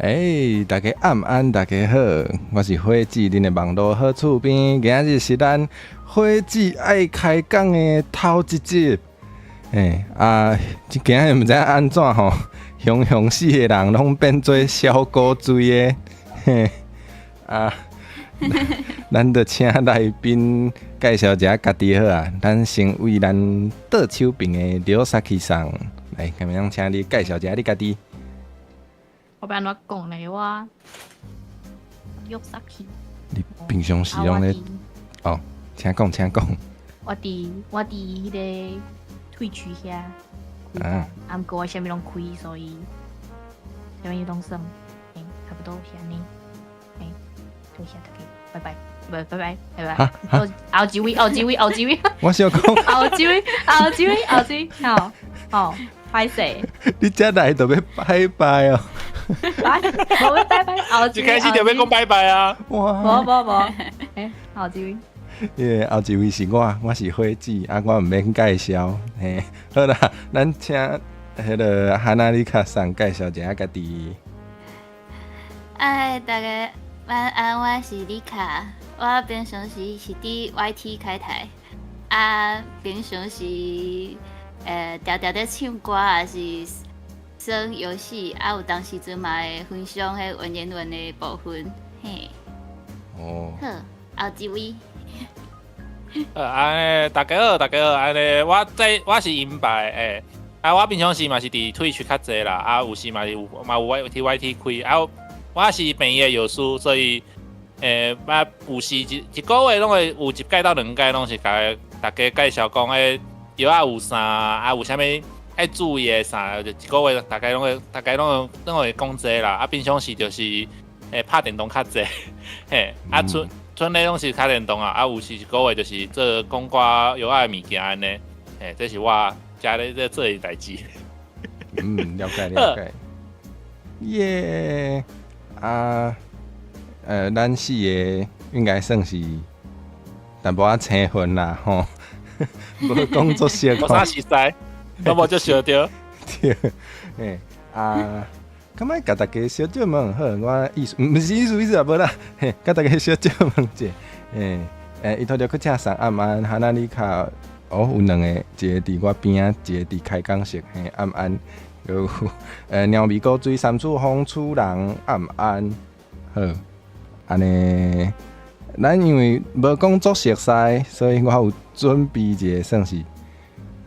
欸，大家暗安，大家好，我是火子，恁的網路好厝邊。今日是咱火子愛開講的頭一集。欸啊，今日毋知影按怎吼，雄雄四个人攏變做小古錐的。嘿啊，咱就請來賓介紹一下家己好啊。咱先為咱倒手邊的劉薩奇桑來，敢會請你介紹一下你家己。我欲按怎講咧？我約薩奇。你平常時攏咧？哦，請講，請講。我佇彼個 Twitch 遐，啊，毋過我啥物攏開，所以啥物攏算，欸，差不多是按呢。欸，多謝大家，拜拜，拜拜拜拜拜。後一位，後一位，後一位。我想講。後一位，後一位，後一位，好，好，歹勢。你才來就欲拜拜哦。拜，無欲拜拜，後一開始就欲講拜拜啊！哇，無無無，欸，後一位。耶，後一位是我，我是火子，啊，我毋免介紹，嘿，好啦，咱請彼个哈娜麗卡桑介紹一下家己。哎，大家晚安，我是麗卡，我平常時是佇 YT 開台，啊，平常時定定咧唱歌，抑是耍遊戲，啊，有當時陣嘛會分享彼文言文的部分，嘿。哦。好，後一位。按呢，大家好，大家好，按呢，我在我是銀白，欸，啊，我平常時嘛是佇 Twitch 較濟啦，啊，有時嘛是有嘛有佇 YT 開，啊，我是病院的藥師，所以，欸，我有時一個月攏會有一擺到兩擺，攏是共大家介紹講，欸，藥仔有啥，啊，有啥物愛注意的啥，就一個月大概攏會講這啦。啊，平常時就是拍電動較濟，嘿，啊，賰咧攏是敲電動啊，啊，有時一個月就是做講寡藥仔的物件按呢，嘿，這是我遮咧咧做的代誌。嗯，了解了解。耶啊，咱四個應該算是淡薄仔青分啦，吼，無講足熟。無啥熟似，都無足熟著。對，嘿啊，敢欲共大家小借問好，我意思毋是意思意思啊，無啦，嘿，共大家小借問者，嘿，欸，伊拄著去請送暗安哈娜麗卡，哦，有兩個，一個佇我邊仔，一個佇開講室，嘿，暗安，閣有鳥味古錐三處風主人暗安，好，按呢，咱因為無講足熟似，所以我有準備一個算是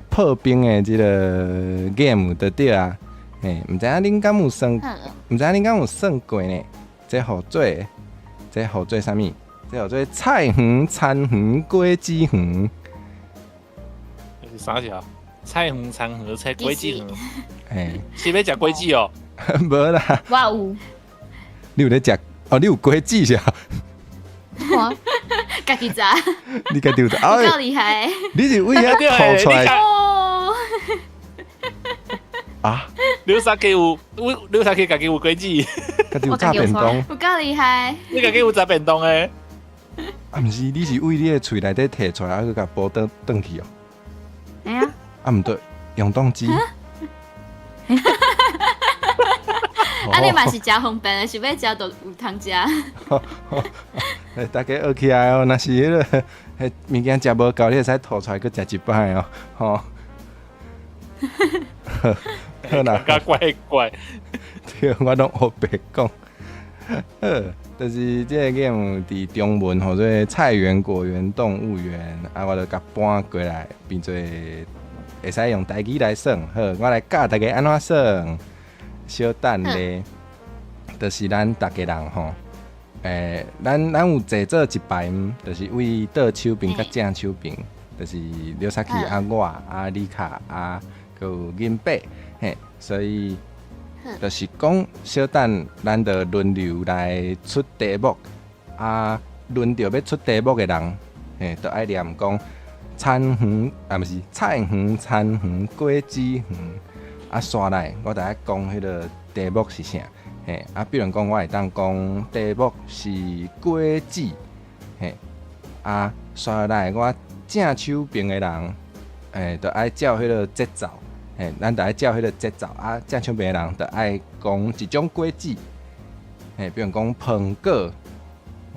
破冰的這个 game 就對啊。嘿，毋知影恁敢有耍？毋知影恁敢有耍過呢？這號做啥物？這號做菜園、田園、果子園。是啥小？菜園、田園、菜果子園。嘿，是欲食果子哦？無啦。我有。你有咧食？哦，你有果子是？我家己摘。你家己有摘？有夠厲害！你是為遐吐出來？啊！劉沙基有，劉沙基家己有果子，家己有炸便當，有夠厲害！你家己有炸便當的？啊，毋是，你是為你的喙內底提出來，啊，閣共補轉轉去哦？會啊。啊，毋對，永動機。啊，你嘛是誠方便的，是欲食就有通食。大家學起來哦，若是彼个彼物件食無夠，你會使吐出來閣食一擺哦，吼。好啦，感覺怪怪。對，我攏烏白講。好，就是這個 game 佇中文號做菜園、果園、動物園，啊，我就共搬過來，變做會使用台語來耍。好，我來教大家按怎耍。小等咧，就是咱逐家人吼，欸，咱有坐做一排，就是為倒手邊佮正手邊，就是劉薩奇啊，我啊，麗卡啊，閣有銀伯，嘿，所以就是講小等，咱就輪流來出題目，啊，輪著欲出題目的人，嘿，就愛念講田園啊，毋是菜園、田園、果子園，啊，紲來我就愛講彼个題目是啥，嘿，啊，比如講我會當講題目是果子，嘿，啊，紲來我正手邊的人，欸，就愛照彼个節奏，嘿，咱就愛照彼个節奏，啊，正手邊的人就愛講一種果子，嘿，比如講蘋果，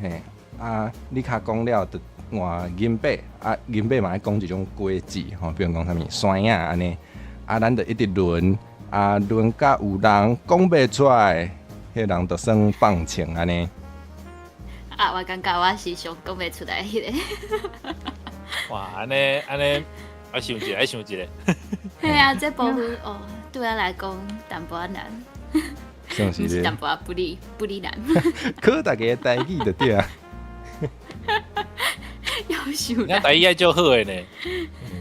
嘿，啊，你較講了就換銀幣，啊，銀幣嘛愛講一種果子，吼，比如講啥物山仔按呢，啊，咱就一直輪，啊，輪甲有人講袂出來，彼個人就算放槍按呢。啊，我感覺我是上講袂出來彼個。哇，按呢按呢，愛想一下，愛想一下。嘿啊，這部分哦，對我來講淡薄仔難。算是毋是淡薄仔不利不利難。考大家台語就對啊。夭壽你台語愛足好的呢。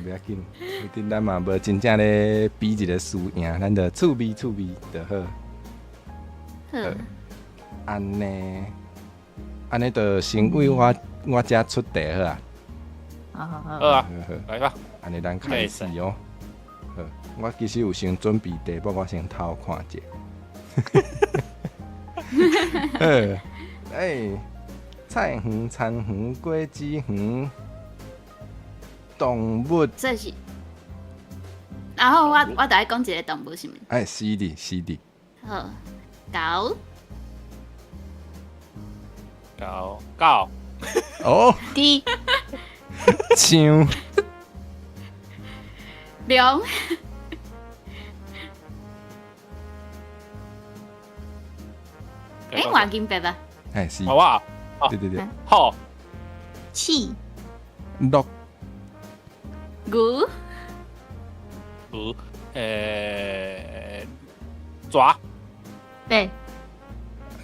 袂要緊，一定咱嘛無真正咧比一個輸贏，咱就趣味趣味就好。好。按呢，按呢就先為我遮出題好啊。好好好。好啊，來吧。按呢咱開始哦。好，我其實有先準備題目，我先偷看者。好，欸，菜園、田園、果子園，動物。這是。然後我就愛講一個動物是毋？哎，是的，是的。好，狗。狗狗。哦。豬。象。龍。欸，換金幣吧？哎，是。好啊。對對對。好。鼠。鹿。牛。牛，蛇。對。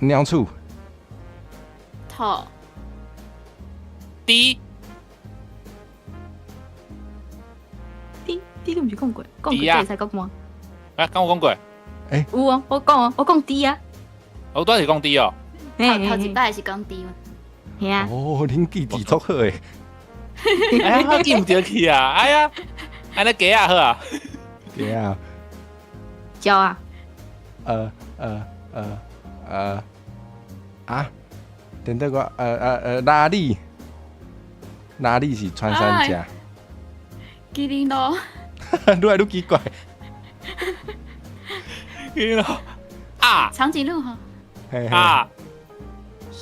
鳥鼠。兔。豬。豬，豬你毋是講過，講過會使講嗎？啊，敢有講過？欸，有啊，我講啊，我講豬啊。我拄仔是講豬哦。頭頭一擺是講豬嗎？嘿啊。哦，恁記憶足好的。哎呀，我記毋著去啊！哎呀，按呢雞仔好啊。雞仔。鳥啊。啊！等等我，哪裡？哪裡是穿山甲？麒麟鹿。愈來愈奇怪。麒麟鹿啊！長頸鹿吼。啊。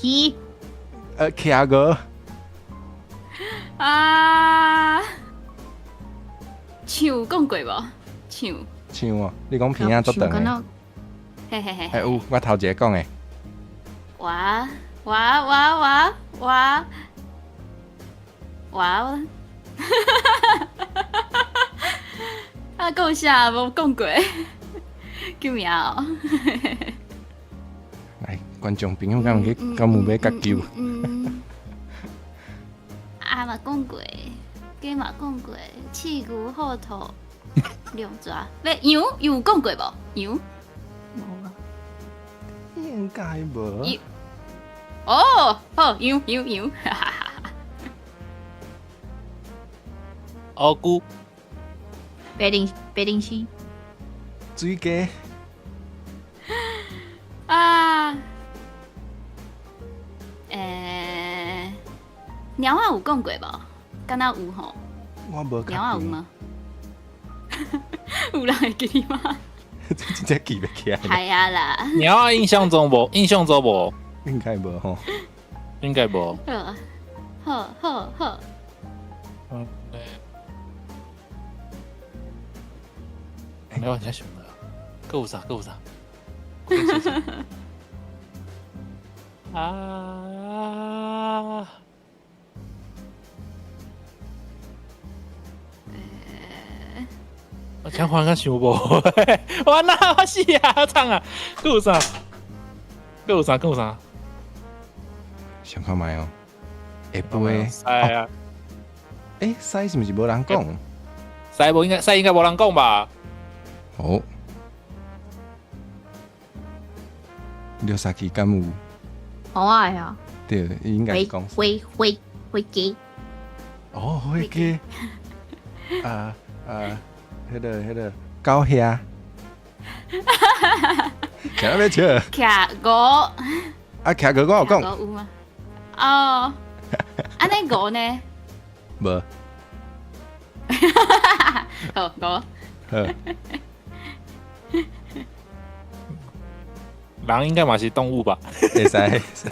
魚。企鵝。啊！象講過無？象。象哦，你講鼻仔足長的。嘿嘿嘿。欸，有，我頭一个講的。哇哇哇哇哇哇！啊，講啥無講過？救命哦！來，觀眾朋友敢有去，敢有欲共救？啊嘛講過，雞嘛講過，鼠牛虎兔龍蛇，欲羊羊講過無？羊？無啊。應該無。哦，好，羊羊羊，哈哈哈哈。烏龜。白靈白靈絲。水雞。啊。欸，貓仔有講過無？敢若有吼？我無。貓仔有嗎？有人會記得嗎？這真正記袂起來。係啊啦。貓仔印象中無，印象中無，應該無吼。應該無。好，好，好，好。嗯，欸，我真想無，閣有啥？閣有啥？啊！我真烦，敢想無？我哪我死啊！慘啊！閣有啥？閣有啥？閣有啥？想看覓哦，會飛。哎呀！欸，獅是毋是無人講？獅無應該，獅應該無人講吧？哦。六三七敢有？我會啊。對，應該是講。火火火雞。哦，火雞。啊啊，彼个彼个狗兄。徛咧笑。徛鵝。啊，徛鵝我有講。有嗎？哦，按呢鵝呢？無。好，鵝。好。人應該嘛是動物吧？會使會使。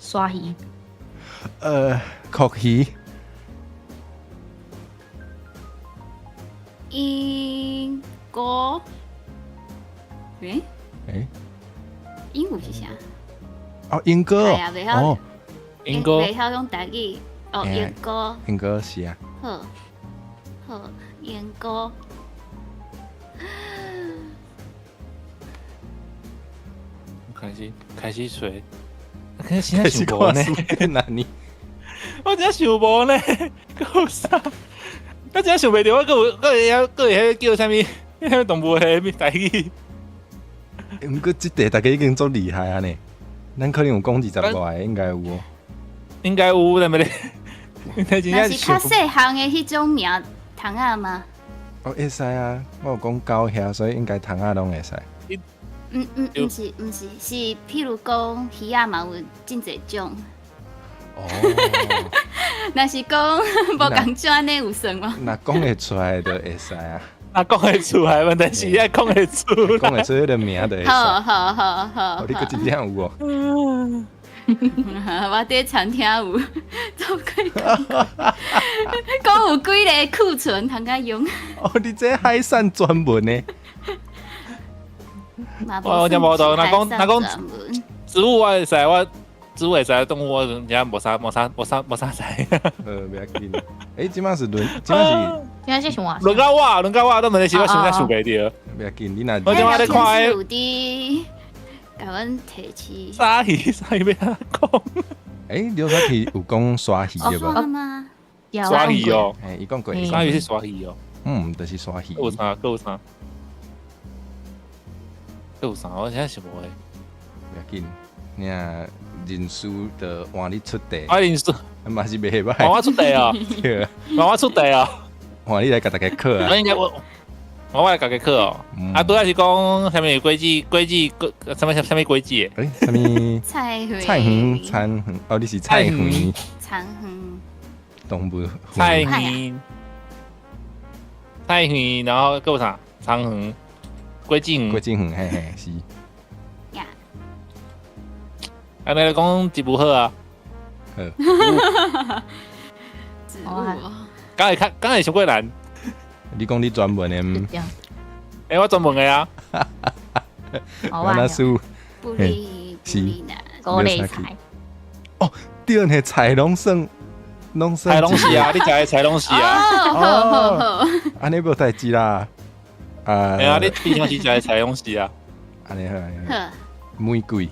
鯊魚。蛞蝓。鸚鵡。欸？欸？鸚鵡是啥？哦，鸚鵡。哦，鸚鵡。袂曉講台語。哦，鸚鵡。鸚鵡是啊。好，好，鸚鵡。開始揣，開始想無呢？我真想無呢，閣有啥？我真想袂著，我閣有閣會曉閣會曉叫啥物？啥物動物的台語？毋過這題大家已經足厲害啊呢！咱可能有講20外個，應該有哦。應該有，對毋對？若是較細項的彼種名蟲仔嗎？哦，會使啊，我有講狗遐，所以應該蟲仔攏會使。毋是，是譬如講魚仔嘛有真濟種。哦。若是講無仝種按呢有算嗎？若講會出來就會使啊。若講會出來，問題是愛講會出來。講會出彼个名就會使。好好好好。你閣真正有哦。我佇餐廳有做過，講有幾个庫存通共用。哦，你這海產專門的。我真無懂，若講若講植物我會使，我植物會使，動物我真正無啥無啥無啥無啥知。袂要緊。欸，這擺是輪，這擺是。這擺是啥？輪到我，輪到我，都問題是我想才想袂著。袂要緊，你若我這擺咧看。有佇共阮提示。鯊魚，鯊魚欲按怎講？欸，劉少奇有講鯊魚對無？鯊魚哦。欸，伊講過。鯊魚是鯊魚哦。嗯，就是鯊魚。閣有啥？閣有啥？閣有啥？我現在想無的。袂要緊，你若認輸就換你出題。啊，認輸嘛是袂歹。換我出題哦。對。換我出題哦。換你來共大家考啊。我應該我。我來家己考哦。啊，拄仔是講啥物果子？果子果啥物啥物果子？欸，啥物？菜園。菜園，田園。哦，你是菜園。田園。動物。菜園。菜園，然後閣有啥？田園。果子園。果子園，嘿嘿，是。呀。按呢講植物好啊。好。植物。敢會較敢會傷過難？你講你專門的？欸，我專門的啊。我那輸。不哩不哩啦。高麗菜。哦，對呢，菜攏算，攏算。菜攏是啊，你食的菜攏是啊。哦，好好好。按呢無代誌啦。啊。欸啊，你平常時食的菜攏是啊。按呢好。好。玫瑰。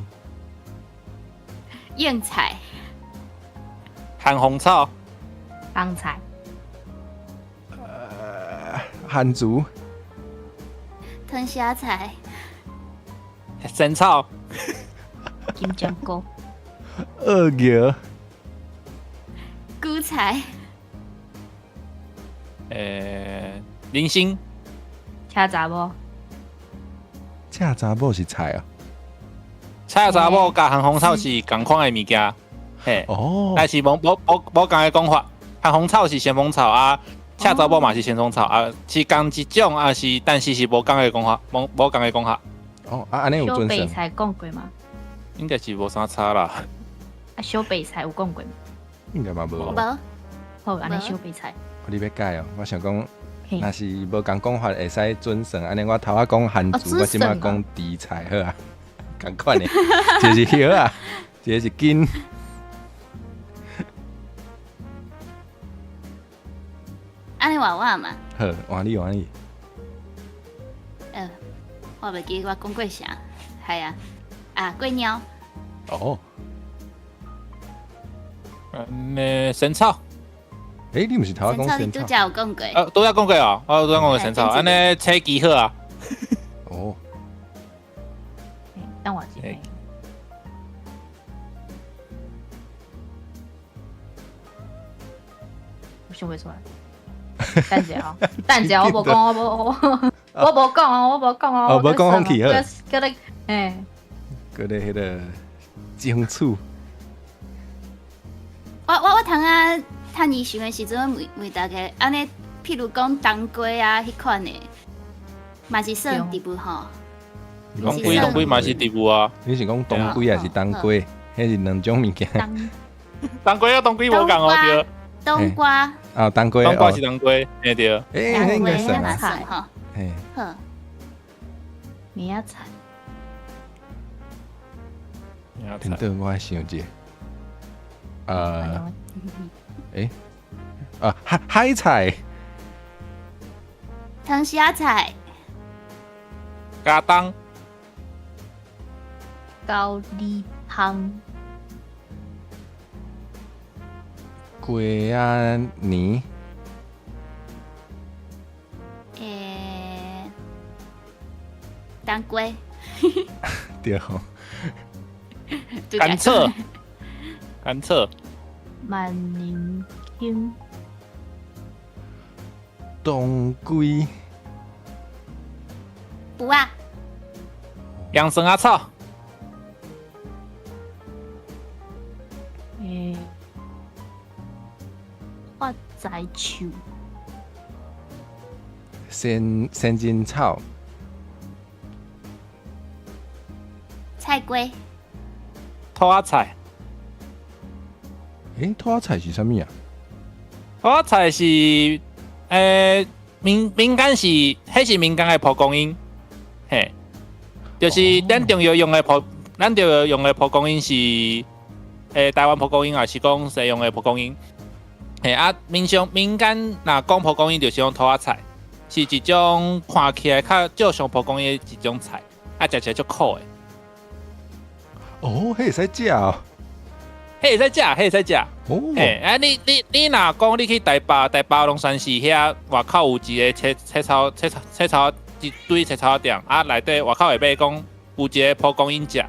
莧菜。番紅草。番菜。番薯。藤蝦菜。仙草。金針菇。鱷魚。韭菜。人參。車查某。車查某是菜啊？車查某佮番紅草是仝款的物件。嘿。哦。但是無無無無仝的講法，番紅草是先鋒草啊。車查某嘛是先鋒草啊，是仝一種啊，是但是是無仝的講法，無無仝的講法。哦，啊，按呢有準小白菜講過嗎？應該是無啥差啦。啊，小白菜有講過嗎？應該嘛無。無。好，按呢小白菜。你欲改哦？我想講，若是無仝講法會使準算，按呢我頭仔講番薯，我這擺講甜菜好啊，仝款的，一个是葉仔，一个是根。按呢換我嘛？好，換你換你。我袂記我講過啥，係啊，啊，過貓。哦。仙草。欸，你毋是頭仔講仙草？你拄才有講過。拄才講過哦，我拄才講過仙草，按呢車機好啊。哦。等我一下。我想袂出來。等者哦，等者，我無講，我無我無講哦，我無講哦。哦，無講放棄好。閣咧，欸。閣咧彼个爭取。我通仔趁伊想的時陣，問問大家，按呢，譬如講冬瓜啊，彼款的，嘛是算植物吼。當歸當歸嘛是植物啊。你是講當歸還是當歸？彼是兩種物件。當歸佮當歸無仝哦，對。冬瓜。啊，當歸。冬瓜是當歸，嘿對。欸，應該算啊。菜吼。嘿。好。明仔菜。等等，我來想一下。欸，啊，海海菜。糖蝦菜。加冬。高麗湯。過仔年。欸，當歸。對吼。甘蔗。甘蔗。萬年青。當歸。有啊。洋酸仔草。欸，發財樹。仙仙人草。菜龜。兔仔菜。欸，兔仔菜是啥物啊？兔仔菜是，欸，民民間是，彼是民間的蒲公英，嘿，就是咱中藥用的蒲，咱中藥用的蒲公英是，欸，台灣蒲公英，抑是講西洋的蒲公英，嘿啊，民常民間若講蒲公英，就是講兔仔菜，是一種看起來較少像蒲公英的一種菜，啊，食起來足苦的。哦，彼會使食哦。彼會使食，彼會使食。哦。嘿，啊，你你你若講你去台北，台北龍山寺遐外口有一个切切草切草切草一堆切草店，啊，內底外口會買講有一个蒲公英食，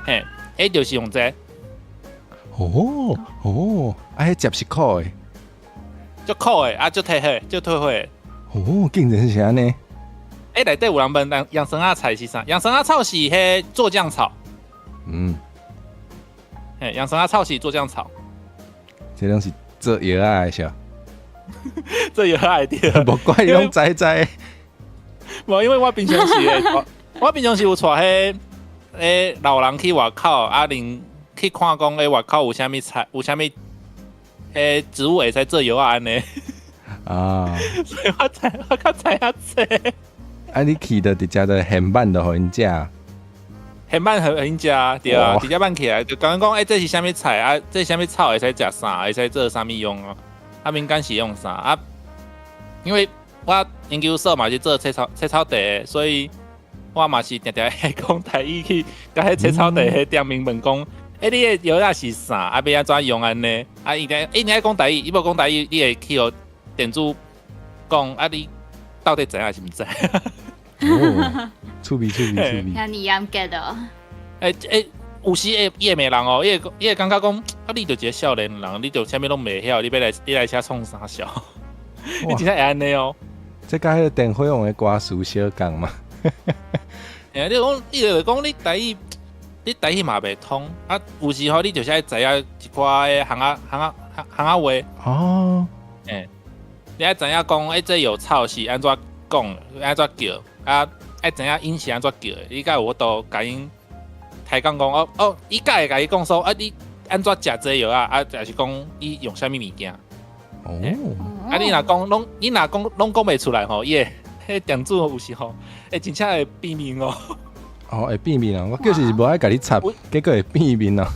嘿，彼就是用這個。哦哦，啊，彼食是苦的。足苦的，啊，足退火，足退火。哦，竟然是按呢。欸，內底有人問，洋洋酸仔菜是啥？洋酸仔草是彼做醬草。嗯。嘿，洋酸仔草是做醬草。這攏是做藥仔的是？做藥仔的對。無怪伊攏知知。無，因為我平常時，我平常時有帶彼欸老人去外口，啊，恁去看講，欸，外口有啥物菜，有啥物欸植物會使做藥仔按呢。啊。所以我知，我較知影這。啊，你去就直接就現挽就予𪜶食。現挽予𪜶食，對啊，直接挽起來就講講，欸，這是啥物菜啊？這是啥物草會使食啥？會使做啥物用啊？啊，民間是用啥啊？因為我研究所嘛是做青草青草地的，所以我嘛是定定會講台語去，共彼青草地彼店面問講，欸，你的藥仔是啥？啊，欲按怎用按呢？啊，伊定伊定愛講台語，伊無講台語，你會去予店主講，啊，你到底知影抑是毋知？哦，趣味趣味趣味。遐爾嚴格哦。欸欸，有時會伊會罵人哦，伊會伊會感覺講，啊，你就一个少年人，你就啥物攏袂曉，你欲來你來遮創啥潲？你真正會按呢哦。這佮彼个電火王的歌詞相仝嗎？欸，你講，你就講你台語，你台語嘛袂通，啊，有時候你就是愛知影一寡的行仔行仔行仔話。哦。欸，你愛知影講，欸，這藥草是按怎講，按怎叫，啊，愛知影𪜶是按怎叫的，你才有法度共𪜶提講講，哦哦，伊才會共伊講說，啊，你按怎食這藥啊？啊，抑是講你用啥物物件？哦。啊，你若講攏，你若講攏講袂出來吼，伊會，彼店主有時吼，會真正會變面哦。哦，會變面哦，我就是無愛共你插，結果會變面哦。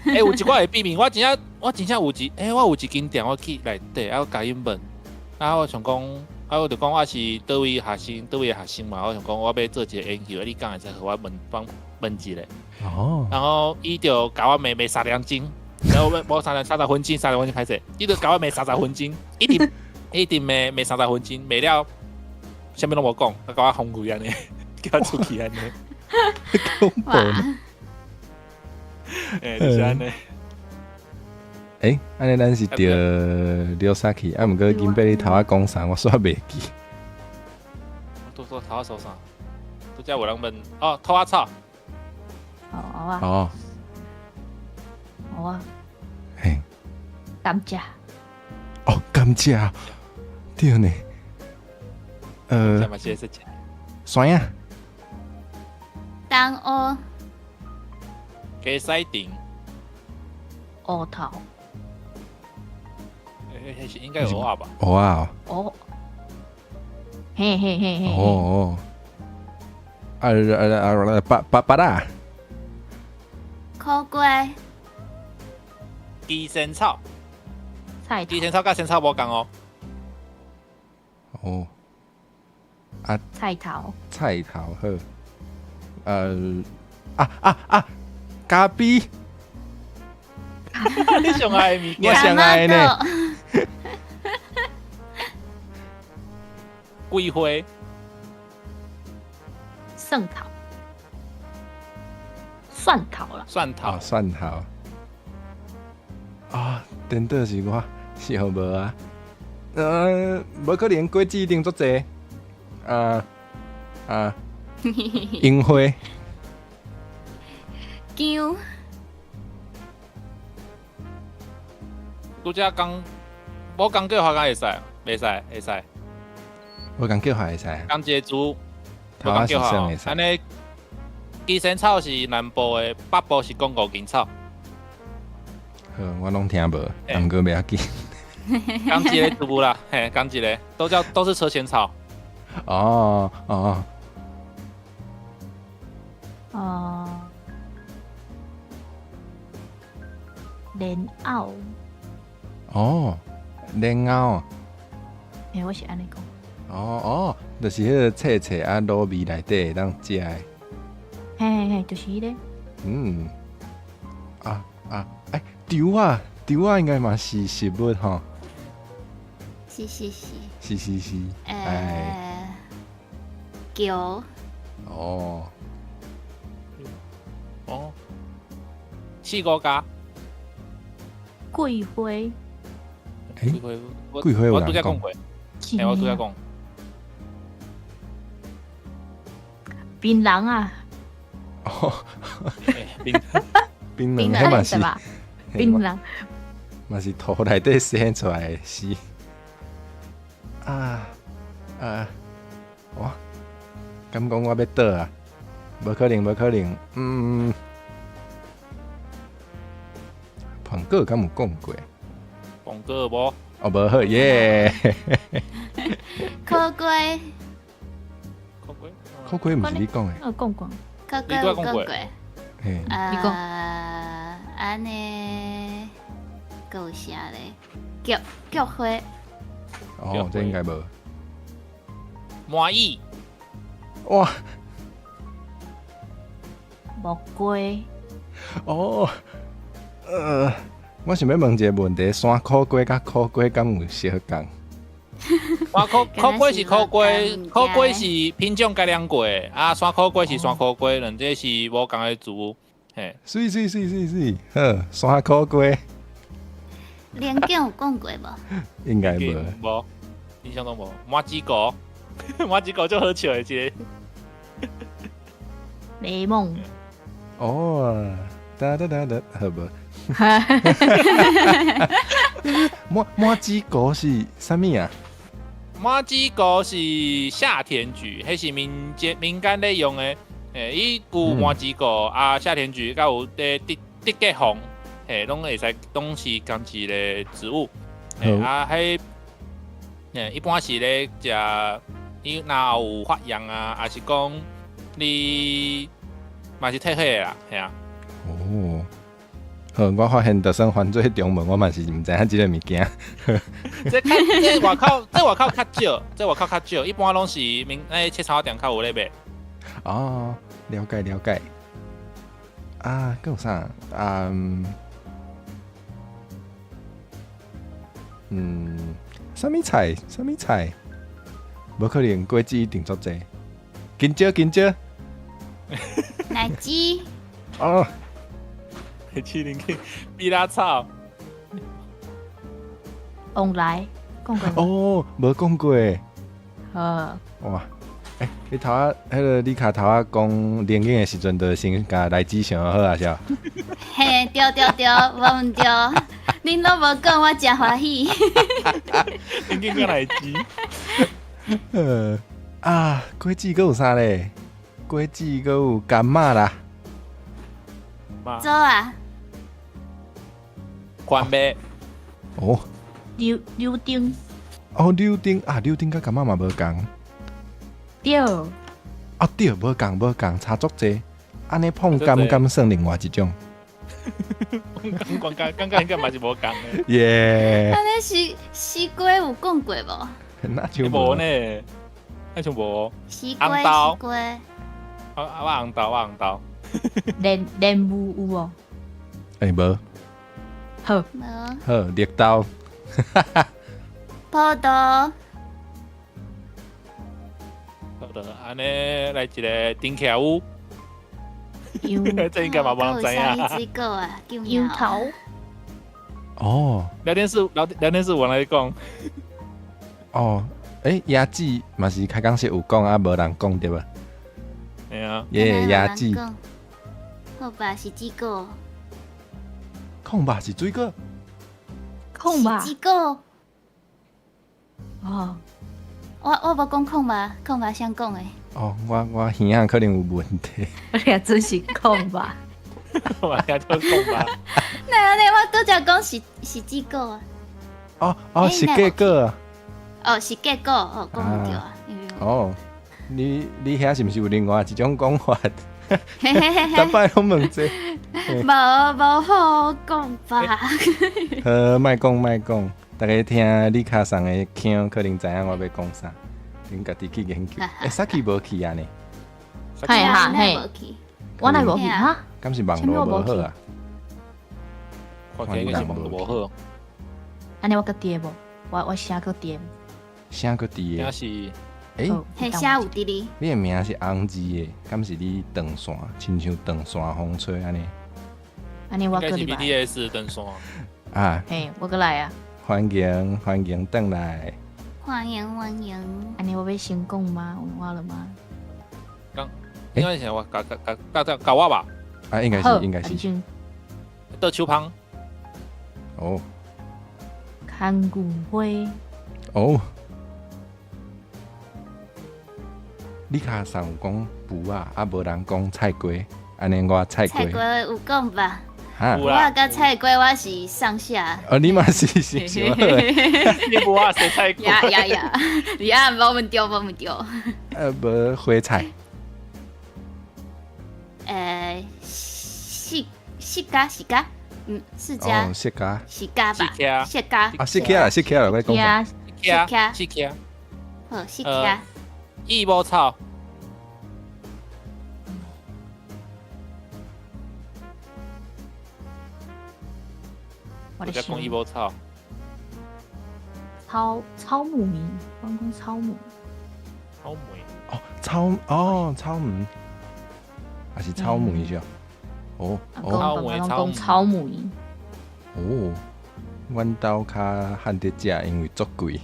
欸，有一寡會變面，我真正，我真正有一，欸，我有一間店，我去內底，啊，我共𪜶問，啊，我想講，啊，我就講我是佗位學生，佗位的學生嘛，我想講我欲做一个研究，啊，你敢會使予我問幫問一下？哦。然後伊就共我罵罵3點鐘，然後無30分鐘，三十分鐘歹勢，伊就共我罵三十分鐘，一直一直罵罵三十分鐘，罵了，啥物攏無講，啊，共我放開按呢，叫我出去按呢。恐怖呢。欸，就是按呢。欸，按呢咱是著溜沙去，啊，毋過金伯你頭仔講啥，我煞袂記。拄拄頭仔說啥？拄才有人問，哦，兔仔草。哦，好啊。哦。好啊。嘿。甘蔗。哦，甘蔗，對呢。這嘛是會使食。山仔。东乌。鸡屎藤。乌头。欸，是应该有芋仔吧？芋仔哦。哦。嘿嘿嘿嘿。哦哦。啊啊啊！芭芭芭乐。苦瓜。鸡仙草。菜。鸡仙草佮仙草无仝哦。哦。啊。菜頭。菜頭好。啊啊啊！咖啡。你上愛的物件。我上愛的呢。桂花。蒜頭。蒜頭啦。蒜頭。蒜頭。啊，顛倒是我，是予無啊？無可能，果子一定足濟。啊啊，櫻花。薑。拄才講，無仝叫法敢會使？袂使，會使。無仝叫法會使。仝一個字，無仝叫法。按呢，雞仙草是南部的，北部是講五根草。好，我攏聽無，毋過袂要緊。仝一個字啦，嘿，仝一個，都叫都是車前草。哦哦。哦。蓮藕。哦，蓮藕。欸，我是按呢講。哦哦，就是彼個脆脆啊，滷味內底會當食的。嘿嘿嘿，就是彼個。嗯。啊啊，欸，稻仔，稻仔應該嘛是食物吼。是是是。是是是。欸。橋。哦。哦。四五家。桂花。欸？桂花我拄才講過。欸，我拄才講。檳榔啊。哦。檳檳榔，彼嘛是。檳榔。嘛是土內底生出來的，是。啊啊！哇！敢講我欲倒啊？無可能，無可能。嗯。蘋果敢有講過？蘋果無？哦，無好耶。苦瓜。苦瓜。苦瓜毋是你講的。我講過。苦瓜有講過。嘿。你講。按呢，閣有啥咧？菊菊花。哦，這應該無。麻薏。哇！木瓜。哦。我想欲問一个問題：山苦瓜佮苦瓜敢有相仝？山苦苦瓜是苦瓜，苦瓜是品種改良過的，啊，山苦瓜是山苦瓜，兩者是無仝的植物。嘿，媠媠媠媠媠，好，山苦瓜。蓮梗有講過無？應該無。無，印象中無。麻糬果，麻糬果足好笑的一个。檸檬。哦，噠噠噠噠，好無？麻麻糬果是啥物啊？麻糬果是夏天菊，彼是民間民間咧用的。欸，伊有麻糬果啊，夏天菊，佮有咧竹竹節紅，嘿，攏會使，攏是仝一个植物。欸，啊，彼，欸，一般是咧食，你若有發炎啊，抑是講你嘛是退火的啦，嘿啊。哦。好，我發現就算翻做中文，我嘛是毋知影這个物件。這較這外口這外口較少，這外口較少，一般攏是民那切草店較有咧賣。哦，了解了解。啊，閣有啥？嗯，嗯，啥物菜？啥物菜？無可能，果子一定足濟。香蕉，香蕉。荔枝。哦。七零七，比拉草。旺來講過。哦，無講過。好。哇，欸，你頭仔彼个你卡頭仔講蓮梗的時陣，就先共荔枝想好啊，是無？嘿，對對對，無毋對，恁攏無講，我誠歡喜。蓮梗佮荔枝。啊，果子閣有啥咧？果子閣有柑仔啦。做啊。关麦。哦。柳柳丁。哦，柳丁啊，柳丁佮柑仔嘛无仝。对。啊对，无仝无仝，差足济。按呢椪柑敢算另外一种？刚刚刚刚应该嘛是无仝的。耶！按呢是西瓜有讲过无？那就无呢，那就无。西瓜，西瓜。啊，我红豆，我红豆。莲莲雾有无？欸，无。好。无。好，绿豆。葡萄。葡萄，按呢来一个丁巧乌。这应该嘛无人知影。水果啊，樱桃。哦。聊天室聊聊天室，我来讲。哦，欸，椰子嘛是开讲时有讲啊，无人讲对无？嘿啊。耶，椰子。好吧，是水果。空吧是水果。空吧。水果。哦。我无讲空吧，空吧谁讲的？哦，我耳仔可能有问题。我听准是空吧。我听做空吧。哪按呢？我拄才讲是是水果啊。哦哦，是结果。哦，是结果哦，讲毋对啊。哦，你你遐是毋是有另外一种讲法？逐摆拢问这。无无好讲吧。好，莫讲莫讲，大家听你卡送的腔，可能知影我欲讲啥。恁家己去研究。欸，Saki 无去啊呢？嘿哈嘿，我哪无去哈？敢是网路无好啊？看起来应该是网路无好。按呢我阁伫无？我声阁伫。声阁伫的。是。欸，嘿，声有伫哩。你的名是红字的，敢是你断线，亲像断线风吹按呢？按呢我阁入来。 BTS 断线。啊。嘿，我阁来啊。欢迎欢迎转来。欢迎欢迎。按呢我欲先讲吗？换我了吗？讲，应该是我共共共共共我吧？啊，应该是应该是。倒手芳。哦。牵牛花。哦。你较上有讲匏仔，啊无人讲菜瓜，按呢我菜瓜。菜瓜有讲吧？哈，我佮菜瓜我是上下。哦，你嘛是是是。你无啊？是菜瓜。呀呀呀！你啊，无问题，无问题。无花菜。释释迦释迦，释迦。哦，释迦。释迦吧。释迦。啊，释迦啦，释迦啦，我讲啥？释迦。释迦。好，释迦。益波草。我在讲益波草。草草木莓，我讲草木。草莓。哦，草哦草莓，还是草莓是哦哦，草莓草草莓。哦，阮兜较罕得食，因为足贵。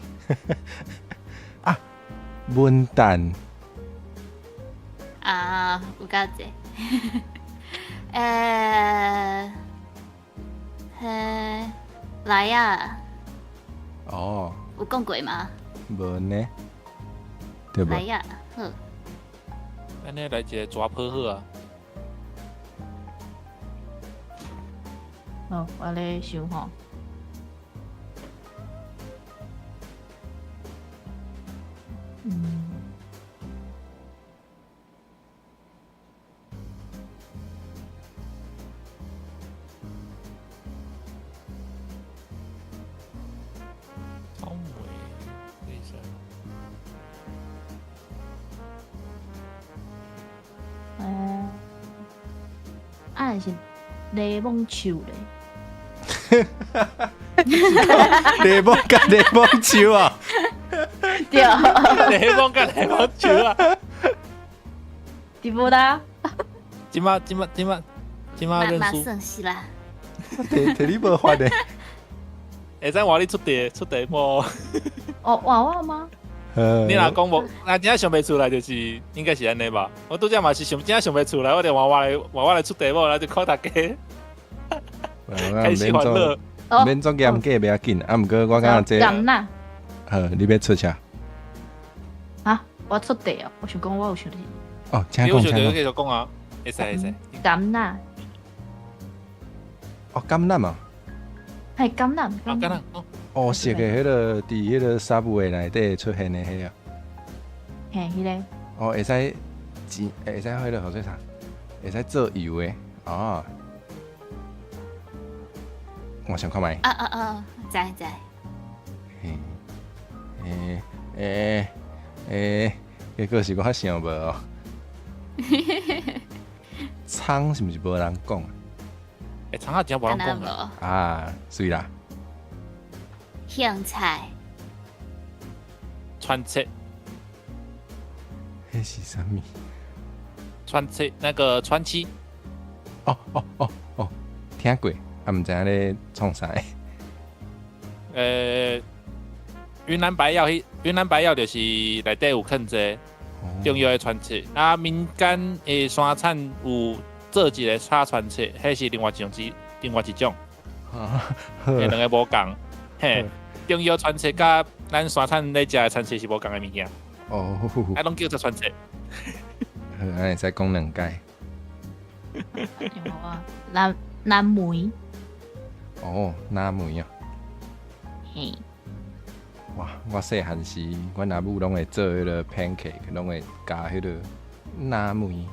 啊，文旦。啊，有够济。嘿，来啊！哦。有讲过吗？无呢。对无？来啊，好。按呢来一个抓破好啊。好，我咧想吼。草莓，等一下。啊，是柠檬树咧。柠檬佮柠檬树啊！对。柠檬佮柠檬树啊！对无啦？这马这马这马这马认输。算是啦。摕摕你无法的。会使换你出题出题目。哦，换我吗？你若讲无，若真正想袂出来，就是应该是按呢吧。我拄才嘛是想真正想袂出来，我就换我来换我来出题目，来就考大家。开始欢乐。免做严格袂要紧，啊，毋过我感觉这。严啦。好，你欲出啥？啊，我出題哦，我想講我有想著。哦，請你有想著講，請講。繼續講啊，會使會使。橄欖。哦，橄欖啊。係橄欖。啊，橄欖。烏色的彼个，佇彼个 Subway 內底出現的彼个。嘿，彼个。哦，會使煎，會使彼个號做啥？會使做油的，哦。我想看覓。啊啊啊！知知。嘿，欸欸欸，結果是我想無哦。蔥是毋是無人講？欸，蔥仔真無人講啊！啊，水啦。香菜。川切。彼是啥物？川切那個川七。哦哦哦哦，聽過，啊，毋知影咧創啥。雲南白藥，雲南白藥就是內底有囥這中藥的川切。啊，民間的山產有做一個炒川切，彼是另外一種，另外一種。彼兩个無仝。嘿，中藥川切佮咱山產咧食的川切是無仝的物件。哦，啊，攏叫做川切。好，按呢會使講兩擺。藍藍莓。哦，藍莓啊。嘿。哇！我細漢時，阮阿母攏會做彼个 pancake，攏會加彼個藍莓。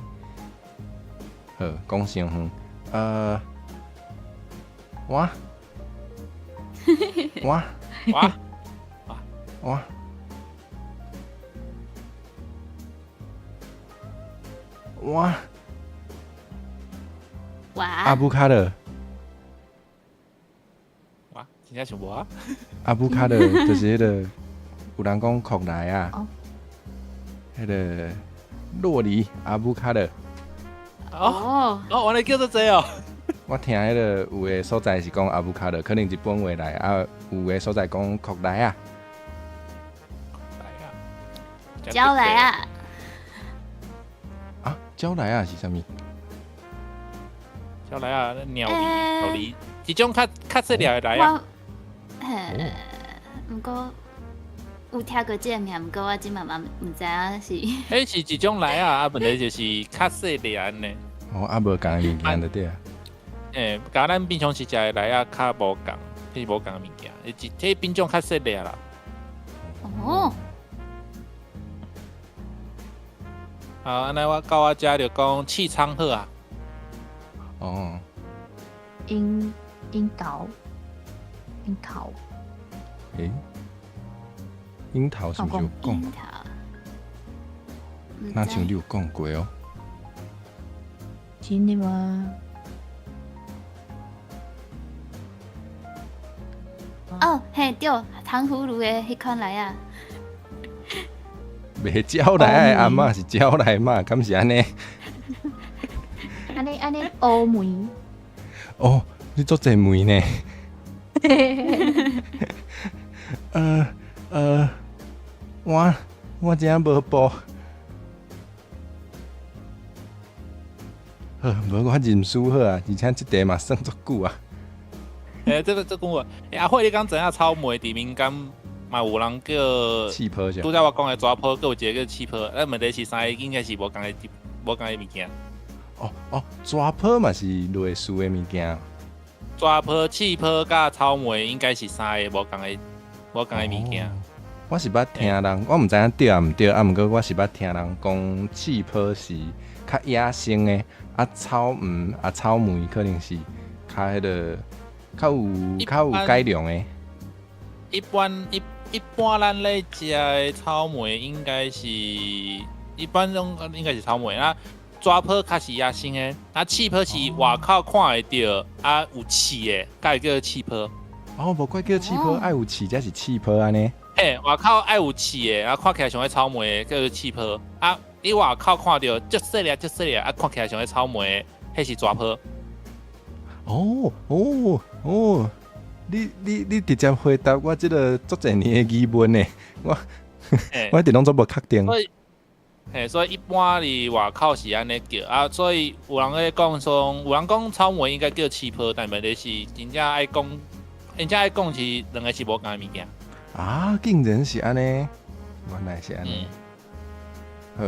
好，講傷遠。我，我，我，我，我，哇！阿布卡的。哇，真正想無啊！阿布卡的，就是彼个有人講擴來啊，彼个酪梨阿布卡的。哦哦，原來叫做這哦。我聽彼个有的所在是講阿布卡的，可能日本話來啊，有的所在講擴來啊。來啊！蕉來啊！啊，蕉來啊是啥物？蕉來啊，鳥梨，鳥梨，一種較較細粒的梨啊。嘿，毋過有聽過這个名，毋過我這馬嘛毋知影是。彼是一種梨啊，啊，問題就是較細粒按呢。哦，啊，無仝的物件就對啊。欸，佮咱平常時食的梨仔較無仝，彼是無仝的物件，一這品種較細粒啦。哦。啊，按呢我到我遮就講刺蔥好啊。哦。櫻櫻桃，櫻桃。欸？櫻桃是毋是有講？櫻桃。若像你有講過哦。真的嗎？哦，嘿，對，糖葫蘆的彼款梨仔。袂蕉來的阿嬤是蕉來媽，敢是按呢？按呢按呢，烏梅。哦，你足濟梅呢？我真正無步。好，無我認輸好啊，而且這題嘛算足久啊。欸，這个這講話，欸，阿慧，你敢知影草莓佇民間嘛有人叫刺泡是？拄才我講的蛇泡，閣有一个叫刺泡，咱問題是三个應該是無仝的，無仝的物件。哦哦，蛇泡嘛是類似的物件。蛇泡、刺泡佮草莓應該是三个無仝的，無仝的物件。哦，我是捌聽人，我毋知影對抑毋對，啊，毋過我是捌聽人講刺泡是較野生的，啊草莓啊草莓可能是較彼个較有較有改良的。一般一一般咱咧食的草莓應該是一般攏應該是草莓啊，蛇泡較是野生的，啊刺泡是外口看會著啊有刺的，才會叫做刺泡。哦，無怪叫刺泡，愛有刺才是刺泡按呢。嘿，外口愛有刺的，啊看起來像彼草莓的，叫做刺泡。啊，你外口看著足細粒足細粒，啊看起來像彼草莓的，彼是蛇泡。哦哦哦！你直接回答我這个足濟年的疑問呢？我我一直攏總無確定。所以，嘿，所以一般佇外口是按呢叫啊，所以有人咧講說，有人講草莓應該叫刺泡，但問題是真正愛講，真正愛講是兩个是無仝的物件。啊，竟然是按呢，原來是按呢。好，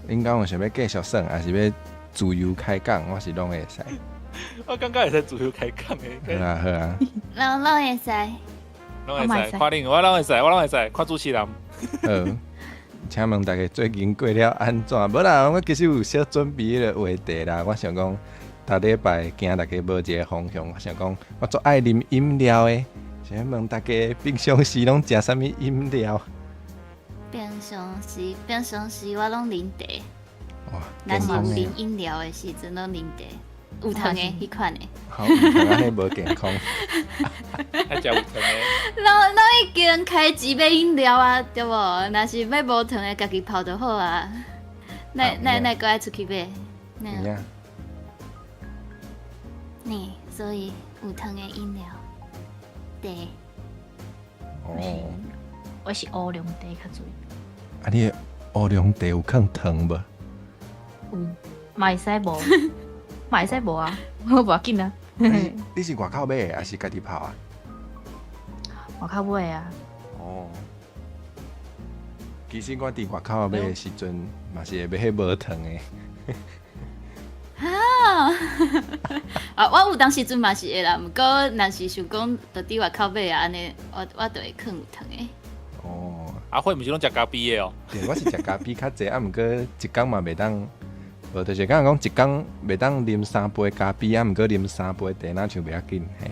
恁敢有想欲繼續耍，抑是欲自由開講？我是攏會使。我感覺會使自由開講的。好啊，好啊。攏攏會使。攏會使，看恁，我攏會使，我攏會使，看主持人。好，請問大家最近過了按怎？無啦，我其實有小準備彼个話題啦。我想講，逐禮拜驚大家無一个方向，我想講，我足愛啉飲料的，想問大家平常時攏食啥物飲料？平常時，平常時我攏啉茶。哇，若是啉飲料的時陣，攏啉茶，有糖的彼款的。好，有糖按呢無健康。愛食有糖的。攏攏已經開錢買飲料啊，對無？若是欲無糖的，家己泡就好啊。哪哪哪閣愛出去買？有影。呢，所以有糖的飲料，茶。哦。我是烏龍茶較濟。啊，你的烏龍茶有放糖無？有，嘛會使無，嘛會使無啊，無要緊啊。你是外口買的，抑是家己泡啊？外口買的啊。哦。其實我佇外口買的時陣，嘛是會買彼無糖的。哈！啊，我有當時陣嘛是會啦，毋過若是想講就佇外口買啊，按呢我我就會囥有糖的。哦，阿慧毋是攏食咖啡的哦？對，我是食咖啡較濟，啊，毋過一工嘛袂當，無就是敢若講一工袂當啉三杯咖啡，啊，毋過啉三杯茶，若像袂要緊嘿。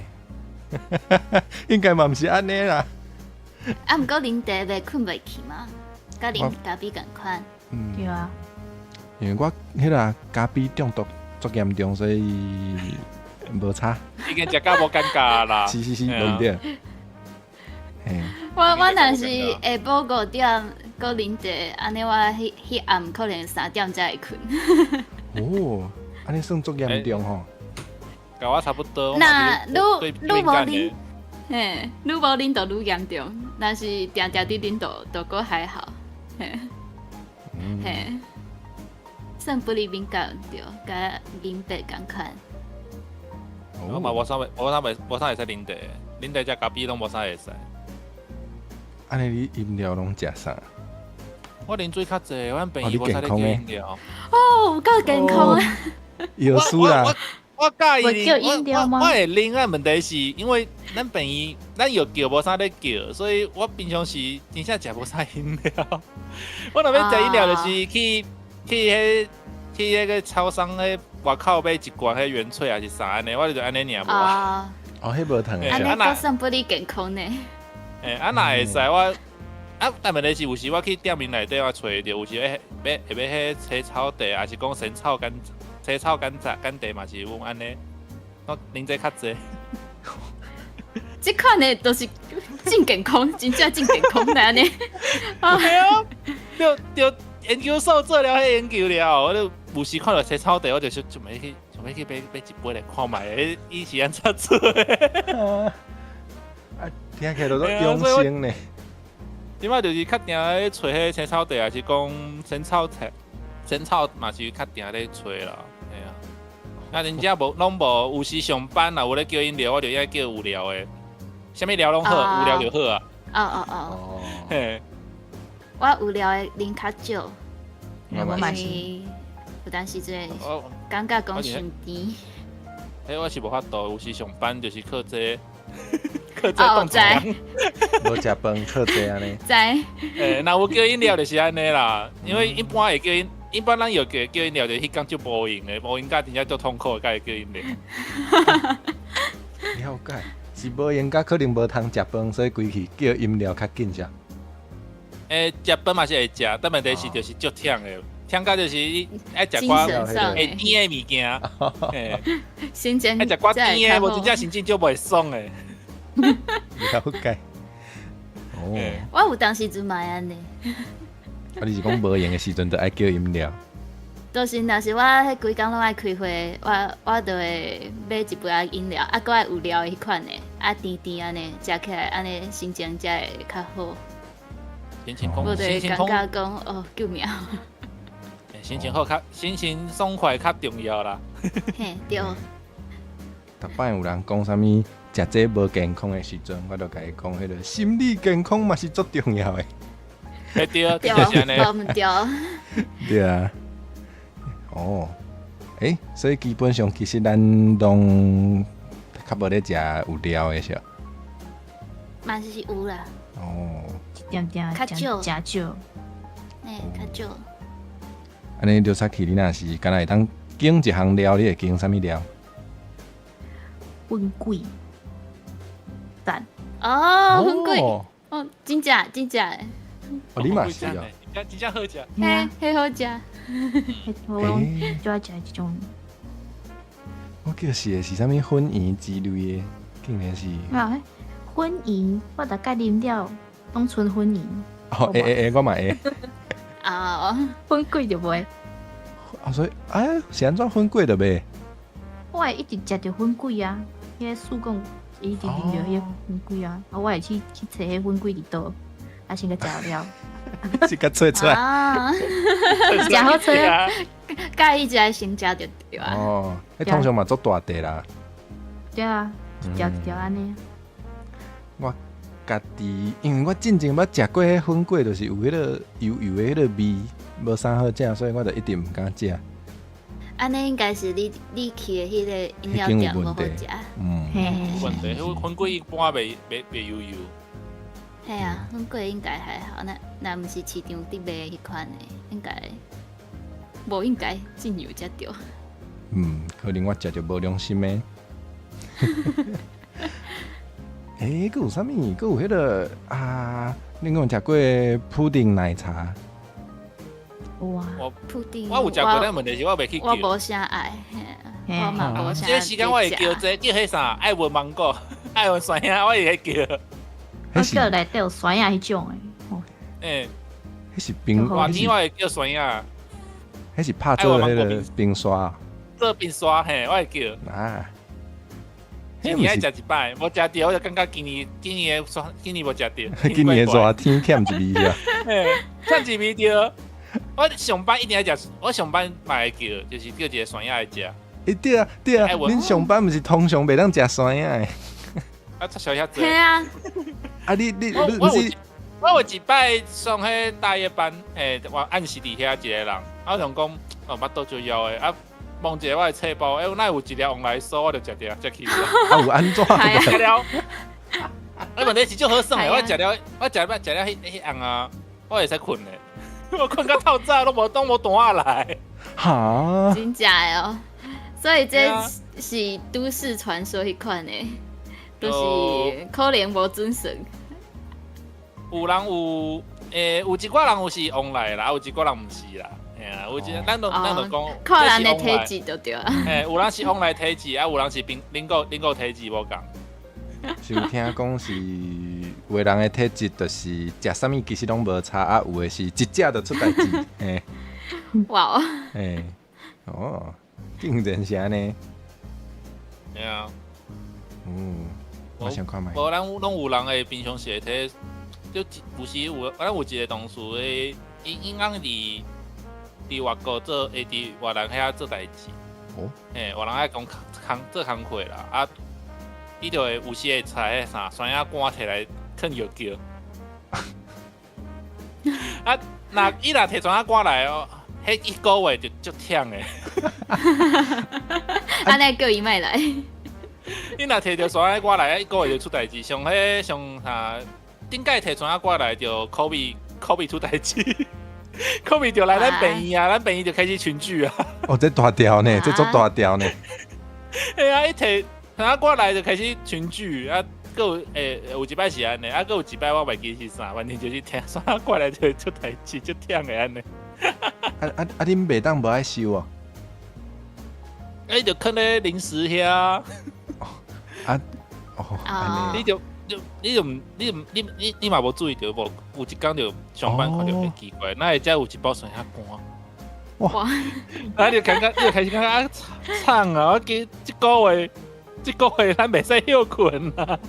應該嘛毋是按呢啦。啊，毋過啉茶袂睏袂去嗎？佮啉咖啡仝款。嗯，對啊。因為我彼個咖啡中毒足嚴重，所以無差。已經食甲無感覺啦。是是是，無對。我我若是下晡5點閣啉茶，按呢我彼彼暗可能3點才會睏。哦，按呢算足嚴重吼。佮我差不多。若愈愈無啉，嘿，愈無啉就愈嚴重。若是定定佇啉就就閣還好。嘿，嘿，算不離敏感對，佮飲茶仝款。我嘛無啥會，無啥會，無啥會使啉茶，啉茶食咖啡攏無啥會使。按呢你飲料攏食啥？我啉水較濟，阮病院無啥咧叫飲料。哦，有夠健康啊！藥師啦。我佮意叫飲料嗎？我會啉啊，問題是因為咱病院咱藥叫無啥咧叫，所以我平常時真正食無啥飲料。我若欲食飲料，就是去去彼去彼个超商彼外口買一罐彼原萃抑是啥按呢，我就按呢爾無啊。哦，彼無糖的。按呢閣算不離健康呢。欸，啊，若會使我啊，但問題是有時我去店面內底我揣著，有時會買會買彼青草茶，抑是講仙草柑青草柑茶柑茶嘛是阮按呢，我啉這較濟。這款的都是真健康，真正真健康的按呢。對啊，對對，研究所做了彼研究了，我就有時看著青草茶，我就想想欲去想欲去買買一杯來看覓，伊是按怎做的？啊，聽起來都養生呢。這擺就是較定咧揣彼青草茶，抑是講仙草茶，仙草嘛是較定咧揣啦，嘿啊。啊，真正無攏無，有時上班若有咧叫飲料，我就愛叫有料的，啥物料攏好，有料就好啊。哦哦哦。嘿。我有料的啉較少，我嘛是。有當時陣感覺講傷甜。彼我是無法度，有時上班就是靠這個。靠這當知。無食飯靠這按呢。知。欸，若有叫飲料就是按呢啦，因為一般會叫飲，一般咱藥叫叫飲料，就彼工足無閒的，無閒甲真正足痛苦的，才會叫飲料。了解，是無閒甲可能無通食飯，所以規氣叫飲料較緊是。欸，食飯嘛是會食，但問題是就是足忝的，忝甲就是你愛食寡會甜的物件，嘿，心情愛食寡甜的，無真正心情就袂爽的。了解。哦。我有當時陣嘛會按呢。啊，你是講無閒的時陣就愛叫飲料？就是若是我彼規工攏愛開會，我我就會買一杯仔飲料，啊，閣愛有料的彼款的，啊甜甜按呢，食起來按呢心情才會較好。心情好，無就會感覺講哦，救命！心情好較心情爽快較重要啦。嘿，對。逐擺有人講啥物食這無健康的時陣，我就共伊講，彼个心理健康嘛是足重要的。欸對，對，就是按呢。無毋對。對啊。哦，欸，所以基本上其實咱攏較無咧食有料的是？嘛是有啦。哦。一點點，較少。誠少。嘿，較少。按呢，劉察奇，你若是敢若會當揀一項料，你會揀啥物料？粉粿。讚。哦，粉粿。哦，真正真正的。哦，你嘛是哦。真正好食。嘿，彼好食。我攏最愛食這種。我記得是是啥物粉圓之類的，竟然是。啊，粉圓，我逐擺啉了，攏賰粉圓。哦，會會會，我嘛會。哦，粉粿就袂。啊，所以，哎，是按怎粉粿就袂？我會一直食著粉粿啊，彼個師講一直啉著彼個粉粿啊，啊，我會去揣彼粉粿佇佗，啊，先共食了。是共揣出來。啊，誠好揣啊！佮意食先食就對啊。哦，彼通常嘛足大塊啦。對啊，一條一條按呢。我家己，因為我進前捌食過彼粉粿，就是有彼個油油的彼個味，無啥好食，所以我就一直毋敢食。按呢應該是你去的彼個飲料店無好食。嗯，有問題，彼粉粿一般袂油油。嘿啊，粉粿應該還好，若毋是市場佇賣彼款的，應該無應該進油才對。嗯，可能我食著無良心的。欸，閣有啥物？閣有彼個啊？恁敢有食過布丁奶茶？有啊，我布丁，我有食過，但問題是我袂去叫。我無啥愛，我嘛無啥。這個時間我會叫這個叫彼啥？愛文芒果，愛文酸仔，我會叫。我叫內底有酸仔彼種的。欸，彼是冰，熱天我會叫酸仔。彼是拍做彼個冰沙。做冰沙嘿，我會叫。啊。一年愛食一擺，無食著我就感覺今年的今年無食著。今年的熱天欠一味是吧？嘿，欠一味著。我上班一定愛食，我上班嘛會叫，就是叫一個酸仔來食。欸，對啊，對啊，恁上班毋是通常袂當食酸仔的？啊，出小遐濟。嘿啊。啊，你你是？我有一擺上彼大夜班，嘿，我按時佇遐一個人，啊，我想講，哦，腹肚足枵的，啊，摸一下我的冊包，欸，哪有一粒旺來酥，我就食著，食去。啊，有按怎？食了。啊，問題是足好耍的，我食了，我食了食了彼彼暗啊，我會使睏的。我睏到透早，攏無彈仔來。哈？真正的哦，所以這是都市傳說彼款的，就是可能無準算。有人有，欸，有一寡人有是旺來啦，有一寡人毋是啦。嘿啊，有一咱就講，看人的體質就對啊。嘿，有人是旺來體質，啊，有人是冰靈果體質無仝。是有聽講是有的人的體質就是食啥物其實攏無差，啊，有的是一食就出代誌。嘿。哇哦。嘿，哦，竟然是按呢。對啊。嗯，我想看覓。無，咱攏有人會平常時會體，就有時有，咱有一個同事的，伊應該佇外國做，會佇越南遐做代誌。哦。嘿，越南遐講工做工課啦，啊。伊就會有時會揣彼啥酸仔乾提來囥藥膏。啊，若伊若提酸仔乾來哦，彼一個月就足忝的。按呢叫伊莫來。伊若提著酸仔乾來，一個月就出代誌。像彼像啥，頂擺提酸仔乾來就 COVID 出代誌，COVID 就來咱病院啊，咱病院就開始群聚啊。哦，這大條呢，這足大條呢。嘿啊，伊提酸仔乾來就開始群聚啊，閣有欸，有一擺是按呢，啊，閣有一擺我袂記是啥，反正就是提酸仔過來就會出代誌，足忝的按呢。啊啊啊！恁袂當無愛收哦？啊，伊就囥咧零食遐。啊，哦，按呢。你就你你就毋你毋你你你嘛無注意著無？有一工就上班看著會奇怪，哪會遮有一包酸仔乾？哇！啊，你就感覺你就開始感覺啊，慘啊！我記這個月，這個月咱袂使歇睏啊！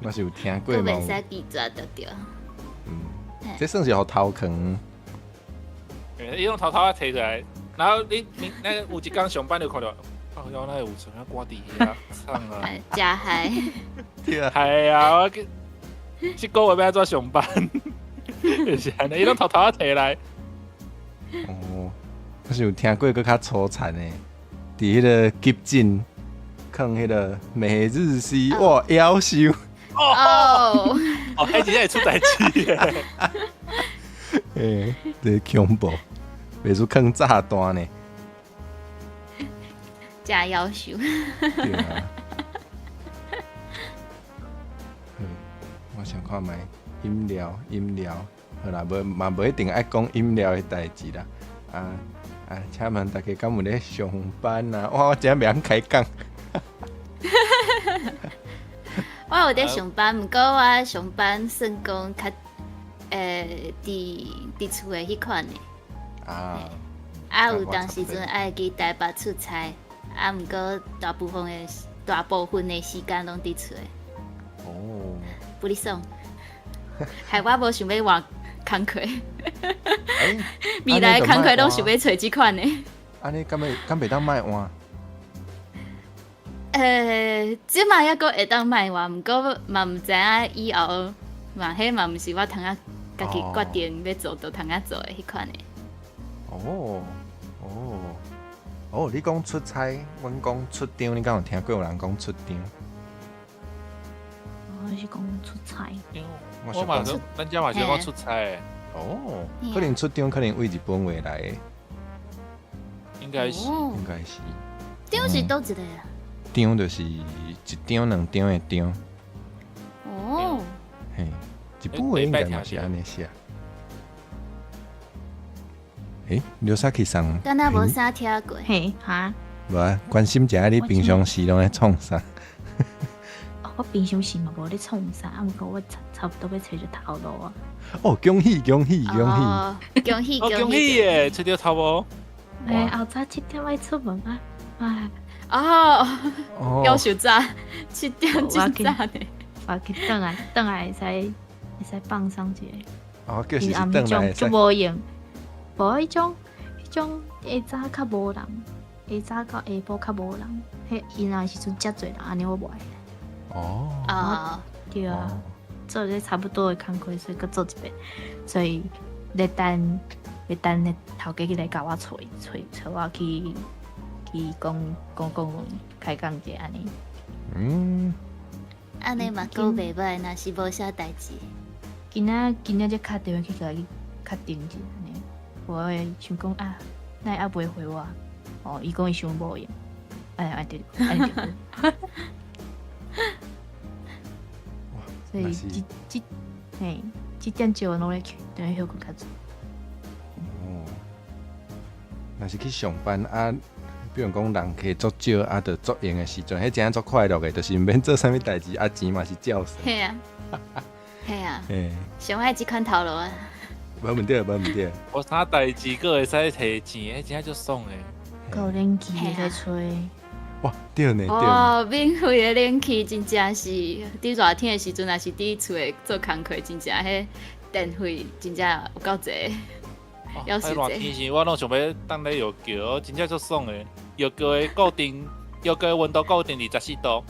我是有聽過嘛？閣袂使拒絕就對。嗯，這算是予偷囥。伊攏偷偷仔提出來，然後你那有一工上班就看著，哦，原來有酸仔乾佇遐，慘啊！誠害。對啊。係啊，我這個月欲按怎上班？就是按呢，伊攏偷偷仔提來。哦，我是有聽過閣較粗殘的，佇彼个急診囥彼个每日 C，哇，夭壽。哦，哦，彼真正會出代誌的。欸，這恐怖，袂輸囥炸彈呢。真夭壽。對啊。我想看覓飲料，飲料，好啦，無嘛無一定愛講飲料的代誌啦。啊啊，請問大家敢有咧上班啊？哇，我真袂曉開講。我有佇上班，毋過我上班算講較，佇厝的彼款的。啊。啊，有當時陣愛去台北出差，啊，毋過大部分的時間攏佇厝的。哦。不哩爽。害我無想欲換工課。未來的工課攏想欲揣這款的。按呢敢欲敢袂當莫換？這馬猶閣會當莫換，毋過嘛毋知影以後嘛，彼嘛毋是我通啊家己決定欲做就通啊做的彼款的。哦哦哦！你講出差，阮講出張，你敢有聽過有人講出張？我是講出差。我嘛講，咱遮嘛是講出差的。哦，可能出張可能對日本話來的。應該是，應該是。張是佗一个啊？張就是一張兩張的張。哦。嘿，日本話應該嘛是按呢寫。欸，劉沙去上。敢若無啥聽過。嘿，哈。無啊，關心一下你平常時攏咧創啥？我平常時嘛無咧創啥，啊，毋過我差不多欲揣著頭路啊。哦，恭喜恭喜恭喜！恭喜恭喜耶！揣著頭路。欸，後早7點愛出門啊！哎。哦。夭壽早，7點真早呢。我去轉來，轉來會使放鬆一下。哦，就是轉來就無閒，無彼種下早較無人，下早到下晡較無人，彼伊若時陣遮濟人，按呢我無愛。哦。啊。對啊，做這差不多的工課，所以閣做一遍，所以咧等咧等咧頭家去來共我揣揣揣我去講講講開講者按呢。嗯。按呢嘛閣袂䆀，若是無啥代誌。今仔今仔才敲電話去共伊確定一下按呢，我會想講啊，哪會猶未回我？哦，伊講伊傷無閒，哎，按就按就好。所以這這嘿，這點鐘攏咧等於歇睏較濟。哦，若是去上班啊，比如講人客足少啊，就足閒的時陣，彼真正足快樂的，就是毋免做啥物代誌，啊錢嘛是照算。嘿啊，嘿啊，上愛這款頭路啊。無問題，無問題。無啥代誌，閣會使提錢，彼真正足爽的。閣有冷氣會使吹。哇，對呢，對。哦，免費的冷氣真正是，佇熱天的時陣，若是佇厝的做工課，真正彼電費真正有夠濟。熱天時，我攏想欲當咧藥轎，真正足爽的。藥轎的固定，藥轎的溫度固定24度。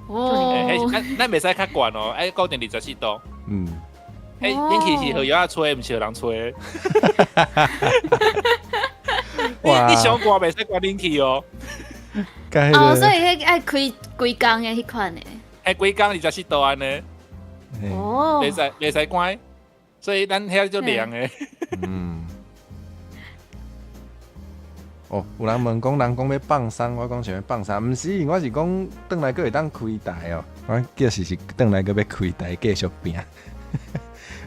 哦。咱袂使較懸哦，愛固定24度。欸，冷氣是予藥仔吹，毋是予人吹。你傷寒袂使關冷氣哦。哦，所以彼愛開規工的彼款的。欸，規工24度按呢。哦。袂使關，所以咱遐足涼的。嗯。哦，有人問講，人講欲放鬆，我講想欲放鬆，毋是，我是講轉來閣會當開台哦。我叫是轉來閣欲開台繼續拼。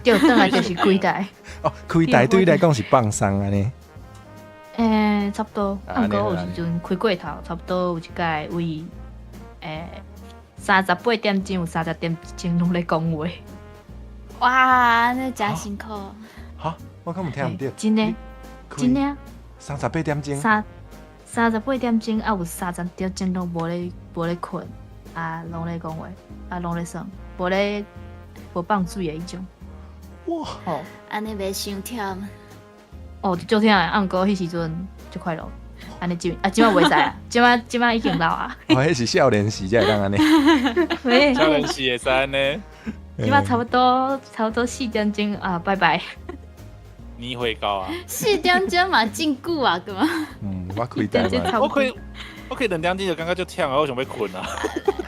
對，轉來就是開台。哦，開台對你來講是放鬆按呢？欸，差不多。啊，毋過有時陣開過頭，差不多有一擺為38點鐘有30點鐘攏咧講話。哇，那真辛苦。哈，我敢有聽毋著。真的，真的啊。38點鐘。38點鐘啊，有30點鐘攏無咧睏，啊，攏咧講話，啊，攏咧耍，無咧無放水的彼種。哇！哦，按呢袂傷忝。哦，足忝的，啊，毋過彼時陣足快樂。按呢這啊，這馬袂使啊，這馬已經老啊。哦，彼是少年時才會當按呢。少年時會使按呢。這馬差不多4點鐘啊，拜拜。你會高啊？4點鐘嘛真久啊，對嗎？嗯，我開台嘛，我開2點鐘就感覺足忝啊，我想欲睏啊。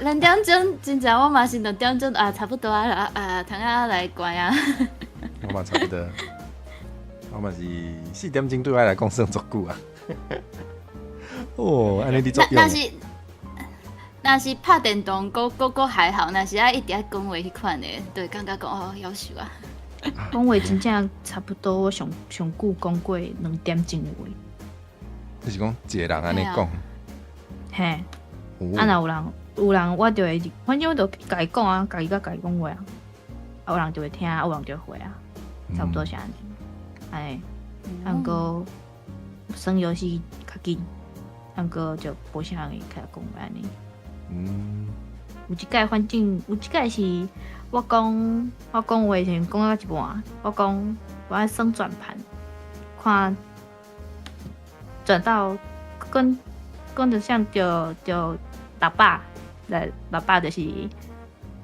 2點鐘真正我嘛是兩點鐘啊，差不多啊啊，通仔來關啊。我嘛差不多，我嘛是4點鐘對我來講算足久啊。哦，按呢你足若是拍電動，閣還好，若是愛一直愛講話彼款的，對，感覺講哦，夭壽啊。講話真正差不多，我上上久講過2點鐘的話。就是講一個人按呢講。嘿，啊，若有人，我就會，反正我就共伊講啊，家己佮家己講話啊。啊，有人就會聽，有人就會回啊，差不多是按呢。哎，啊，毋過耍遊戲較緊，啊，毋過就無啥人會開講話按呢。有一擺反正有一擺是我講話時陣講到一半，我講我愛耍轉盤，看轉到講講著像著著600來600就是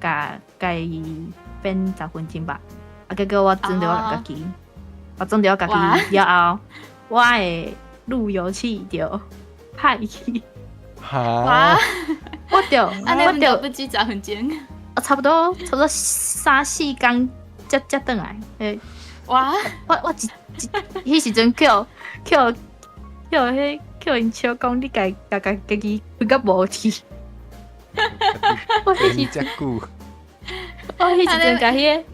共共伊變10分鐘吧。啊，結果我轉著我家己，我轉著我家己了後，我的路由器就歹去。哈！我就我就不止10分鐘。啊，差不多三四工才轉來。欸，哇！我一彼時陣叫叫叫彼叫𪜶笑講你共共共家己開甲無去。我彼時遮久。我彼時陣共彼个，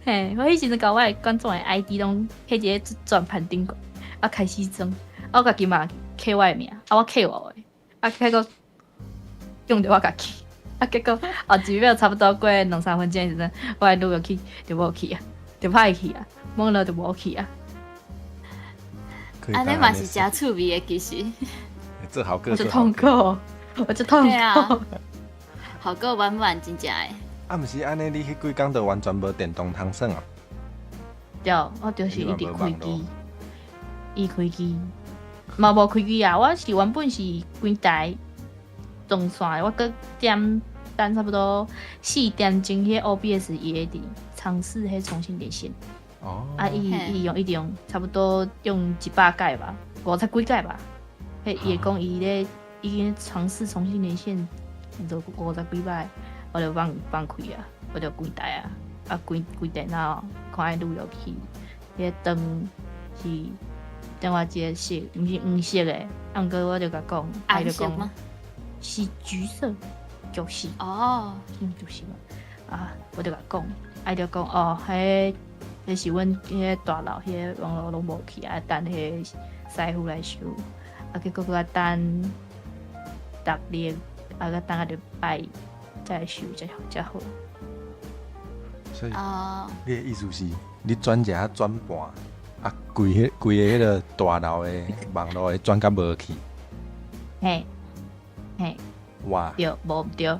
嘿，我彼時陣共我的觀眾的 ID 攏彼一个轉盤頂懸，啊開始裝，啊我家己嘛刻我的名，啊我刻我的，啊結果用著我家己，啊結果後一秒差不多過兩三分鐘的時陣，我的路由器就無去啊，就歹去啊，網路就無去啊。按呢嘛是誠趣味的，其實。這好個，我就痛苦，我就痛苦。效果滿滿，真正的。啊，毋是按呢，你彼幾工就完全無電動通耍啊？對，我就是一直開機，伊開機，嘛無開機啊！我是原本是規台斷線，我閣點等差不多4點鐘，彼個 OBS 伊會佇嘗試彼重新連線。哦。啊，伊伊用一直用，差不多用100擺吧，50幾擺吧。彼伊會講伊咧已經嘗試重新連線，做50幾擺，我就放放開啊，我就關台啊，啊關關電腦，看彼路由器，彼個燈是另外一個色，毋是黃色的，啊毋過我就共講，伊就講是橘色，橘色。哦，是橘色嘛？啊，我就共講，啊伊就講哦，彼彼是阮彼個大樓彼個網路攏無去啊，等彼個師傅來修，啊結果閣愛等6日，啊閣等一禮拜才會修才才好。所以，你的意思是，你轉一下轉半，啊，規個彼個大樓的網路會轉甲無去？嘿，嘿，哇！對，無毋對，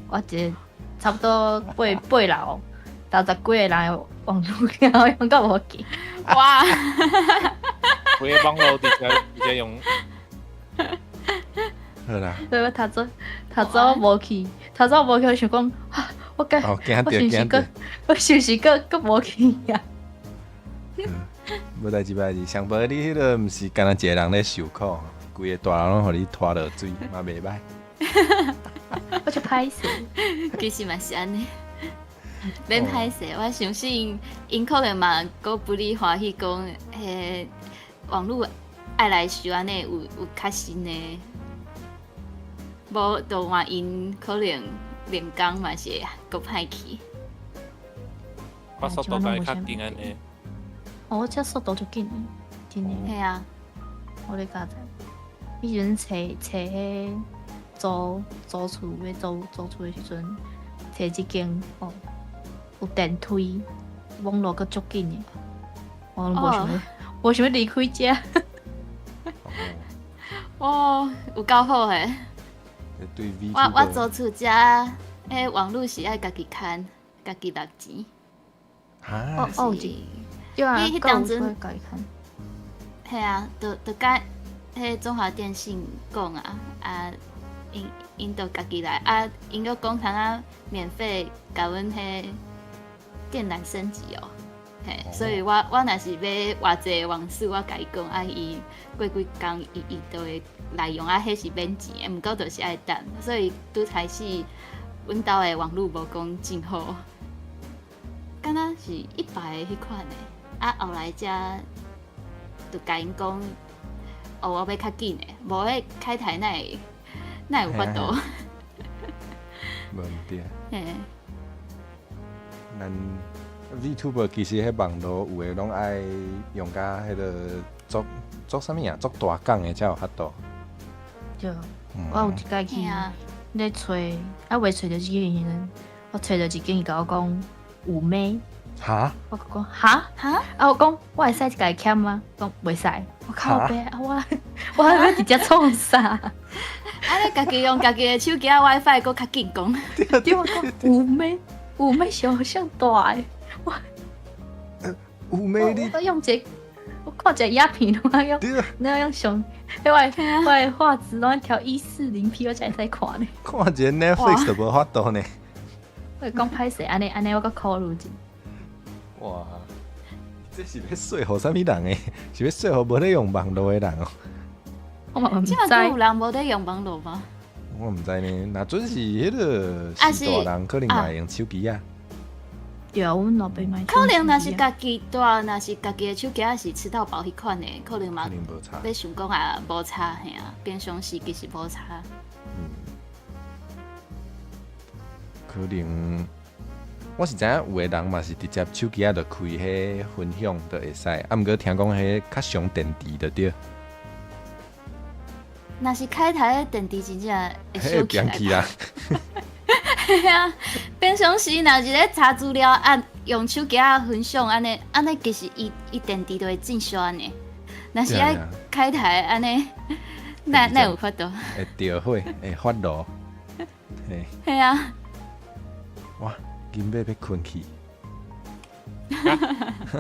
我一個差不多八樓，60幾個人的網路用甲無去。哇！規個網路直接用。好啦。所以我頭早無去，頭早無去，我想講，啊，我該，我是毋是閣，我是毋是閣無去啊？無代誌，無代誌，上無你彼個毋是干焦一個人咧受苦，規個大樓攏予你拖落水，嘛袂䆀。我就歹勢，其實嘛是按呢，免歹勢，我相信𪜶可能嘛閣不哩歡喜講，彼網路愛來修按呢有較新的，無就換𪜶可能連工嘛是會閣歹去。我速度會較緊按呢。哦，我這速度足緊的，真的。嘿啊，我咧加載，彼時陣揣揣彼租厝欲租厝的時陣，揣這間哦，有電梯，網路閣足緊的，我攏無想欲，無想欲離開遮。哦，有夠好的。對，我租厝遮，彼網路是愛家己牽，家己納錢。哈？哦，對啊，彼當陣家己牽。嘿啊，就共彼中華電信講啊，啊，𪜶就家己來，啊，𪜶閣講通啊免費共阮彼電纜升級哦，嘿，所以我若是欲偌濟網速，我共伊講，啊伊過幾工伊就會來用，啊，彼是免錢的，毋過就是愛等，所以拄開始阮兜的網路無講真好，敢若是100的彼款的，啊後來才就共𪜶講，哦，我欲較緊的，無彼開台哪會哪會有法度？無毋對。嘿。咱 VTuber 其實彼網路有的攏愛用甲彼个足足啥物啊？足大港的才有法度。對，我有一擺去咧揣，啊未揣著一間時陣，我揣著一間伊共我講有咩？哈？我講哈？哈？啊我講我會使共伊簽嗎？講袂使。我靠北啊我我欲佇遮創啥？啊你家己用家己的手機仔 WiFi 閣較緊講。對，我講有咩？有咩上上大的？我有咩你？我用一個，我看一個影片攏愛用，你要用上，彼我的我的畫質攏愛調140P，我才會使看呢。看一个 Netflix 都無法度呢。我講歹勢，按呢按呢，我閣考慮者。哇！這是欲說予啥物人的？是欲說予無咧用網路的人哦。我嘛毋知。這馬閣有人無咧用網路嗎？我毋知呢，若準是彼个序大人，可能嘛會用手機啊。對啊，阮老爸嘛。可能若是家己蹛，若是家己的手機仔是吃到飽彼款的，可能嘛欲想講也無差，嘿啊，平常時其實無差。嗯，可能我是知影有的人嘛是直接手機仔就開彼分享就會使，啊，毋過聽講彼較傷電池就對。若是開台的電池真正會燒起來。啦。嘿啊，平常時若是咧查資料，啊，用手機仔分享按呢，按呢其實伊伊電池就會真燒按呢。若是愛開台按呢，哪哪有法度？會著火，會發爐。嘿。嘿啊。哇，金馬欲睏去。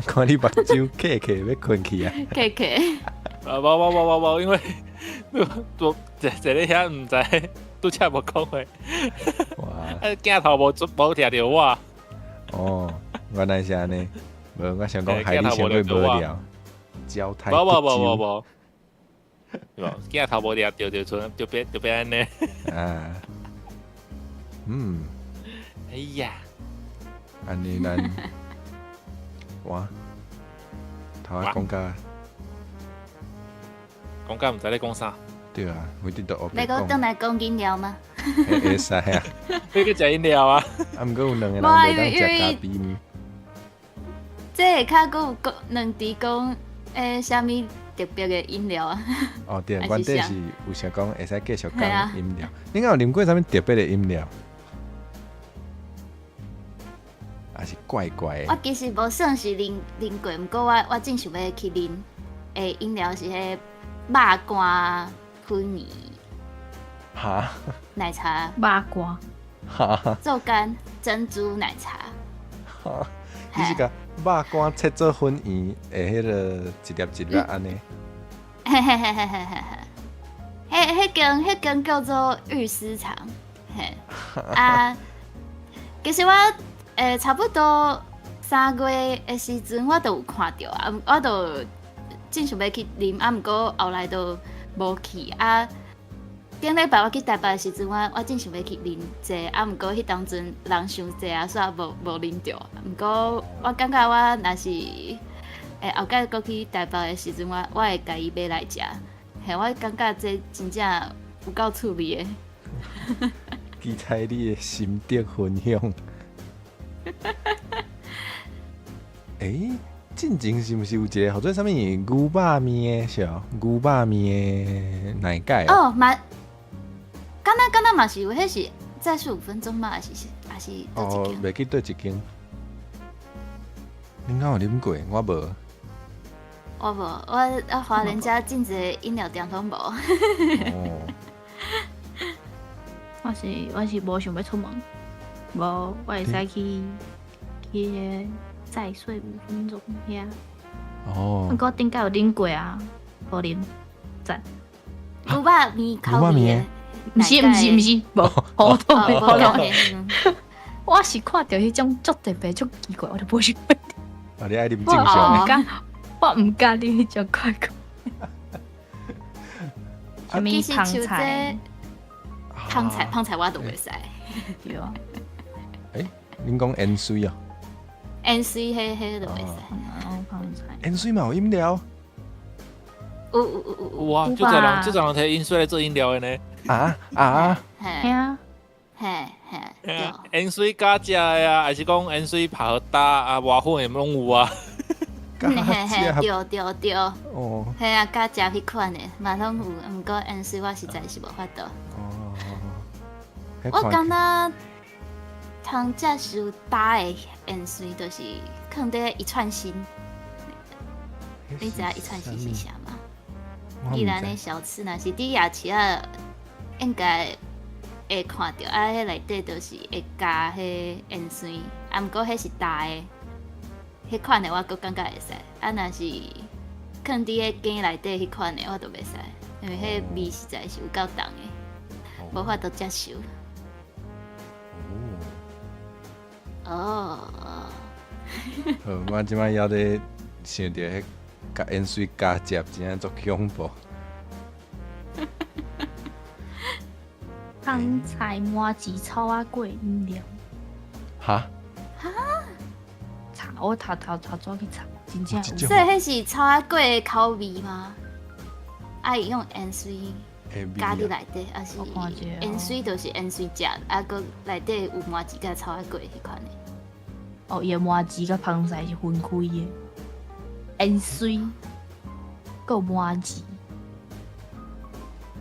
看你目睭瞌瞌欲睏去啊！瞌瞌。啊，無無無無無，因為我坐坐咧遐，毋知拄才無講話。哇！啊，鏡頭無無聽著我。哦，原來是按呢。無，我想講害你傷過無聊，交談無無無無無。無鏡頭無掠著就賰就變就變按呢。啊。嗯。哎呀。按呢咱，哇。頭仔講甲。講甲毋知咧講啥。對啊，我佇度欲閣轉來講飲料嗎？會使啊。欲閣食飲料啊？啊，毋過有兩個人袂當食咖啡。這下跤閣有講兩支講，欸，啥物特別的飲料啊？哦，對，原底是有想講會使繼續講飲料。你敢有啉過啥物特別的飲料？還是怪怪的？我其實無算是啉啉過，毋過我我真想欲去啉的飲料是彼肉乾粉圓。哈？奶茶。肉乾。哈？做乾珍珠奶茶。哈？你是共肉乾切做粉圓的彼个一粒一粒按呢？嘿嘿嘿嘿嘿嘿嘿，彼彼間彼間叫做玉絲茶，嘿啊，其實我差不多3月的時陣，我就有看著啊，我就真想欲去啉，啊，毋過後來就無去啊。頂禮拜我去台北的時陣，我我真想欲去啉這個，啊，毋過彼當陣人傷濟啊，所以無無啉著。毋過我感覺我若是後擺閣去台北的時陣，我我會共伊買來食。嘿，我感覺這真正有夠趣味的。期待你的心得分享。欸，進前是毋是有一个號做啥物牛肉麵的？是哦，牛肉麵的奶蓋哦，嘛，敢若敢若嘛是有，彼是再睡五分鐘嗎？還是還是佗一間？哦，袂記佗一間。恁敢有啉過？我無。我無，我我花蓮遮真濟飲料店攏無。哦。我是我是無想欲出門，無我會使去去彼个再睡五分鐘遐。哦。毋過頂擺有啉過啊，無啉，讚。牛肉麵口味的。毋是毋是毋是，無普通的普通的。我是看著彼種足特別足奇怪，我就無想欲。啊，你愛啉我正常的。毋敢，我毋敢啉彼種怪怪。啥物其實芳像這菜？芳菜，芳菜我都袂使。對啊，欸，恁講鹽水哦？鹽水彼彼都袂使。哦，芳菜。鹽水嘛有飲料？有有有有有啊，足濟人足濟人提鹽水來做飲料的呢。啊啊！嘿嘿啊，嘿嘿，對。鹽水加食的啊，還是講鹽水拍予焦啊，磨粉的攏有啊。嘿嘿，對對對。哦。嘿啊，加食彼款的嘛攏有，毋過鹽水我實在是無法度。哦。我感覺通接受焦的鹽水，就是囥佇一串心。你知影一串心是啥嗎？宜蘭的小吃，若是佇夜市仔，應該會看著啊，彼內底就是會加彼鹽水，啊，毋過彼是焦的，彼款的我閣感覺會使。啊，若是囥佇彼羹內底彼款的，我就袂使，因為彼味實在是有夠重的，無法度接受。哦。好，我這擺猶咧想著彼共鹽水加食，真正足恐怖。芳菜麻糬草仔粿飲料。哈？哈？查我頭頭頭拄去查，真正有。所以彼是草仔粿的口味嗎？啊，伊用鹽水加佇內底，抑是鹽水就是鹽水食，啊，閣內底有麻糬佮草仔粿彼款的。哦，伊的麻糬佮芳菜是分開的，鹽水閣有麻糬。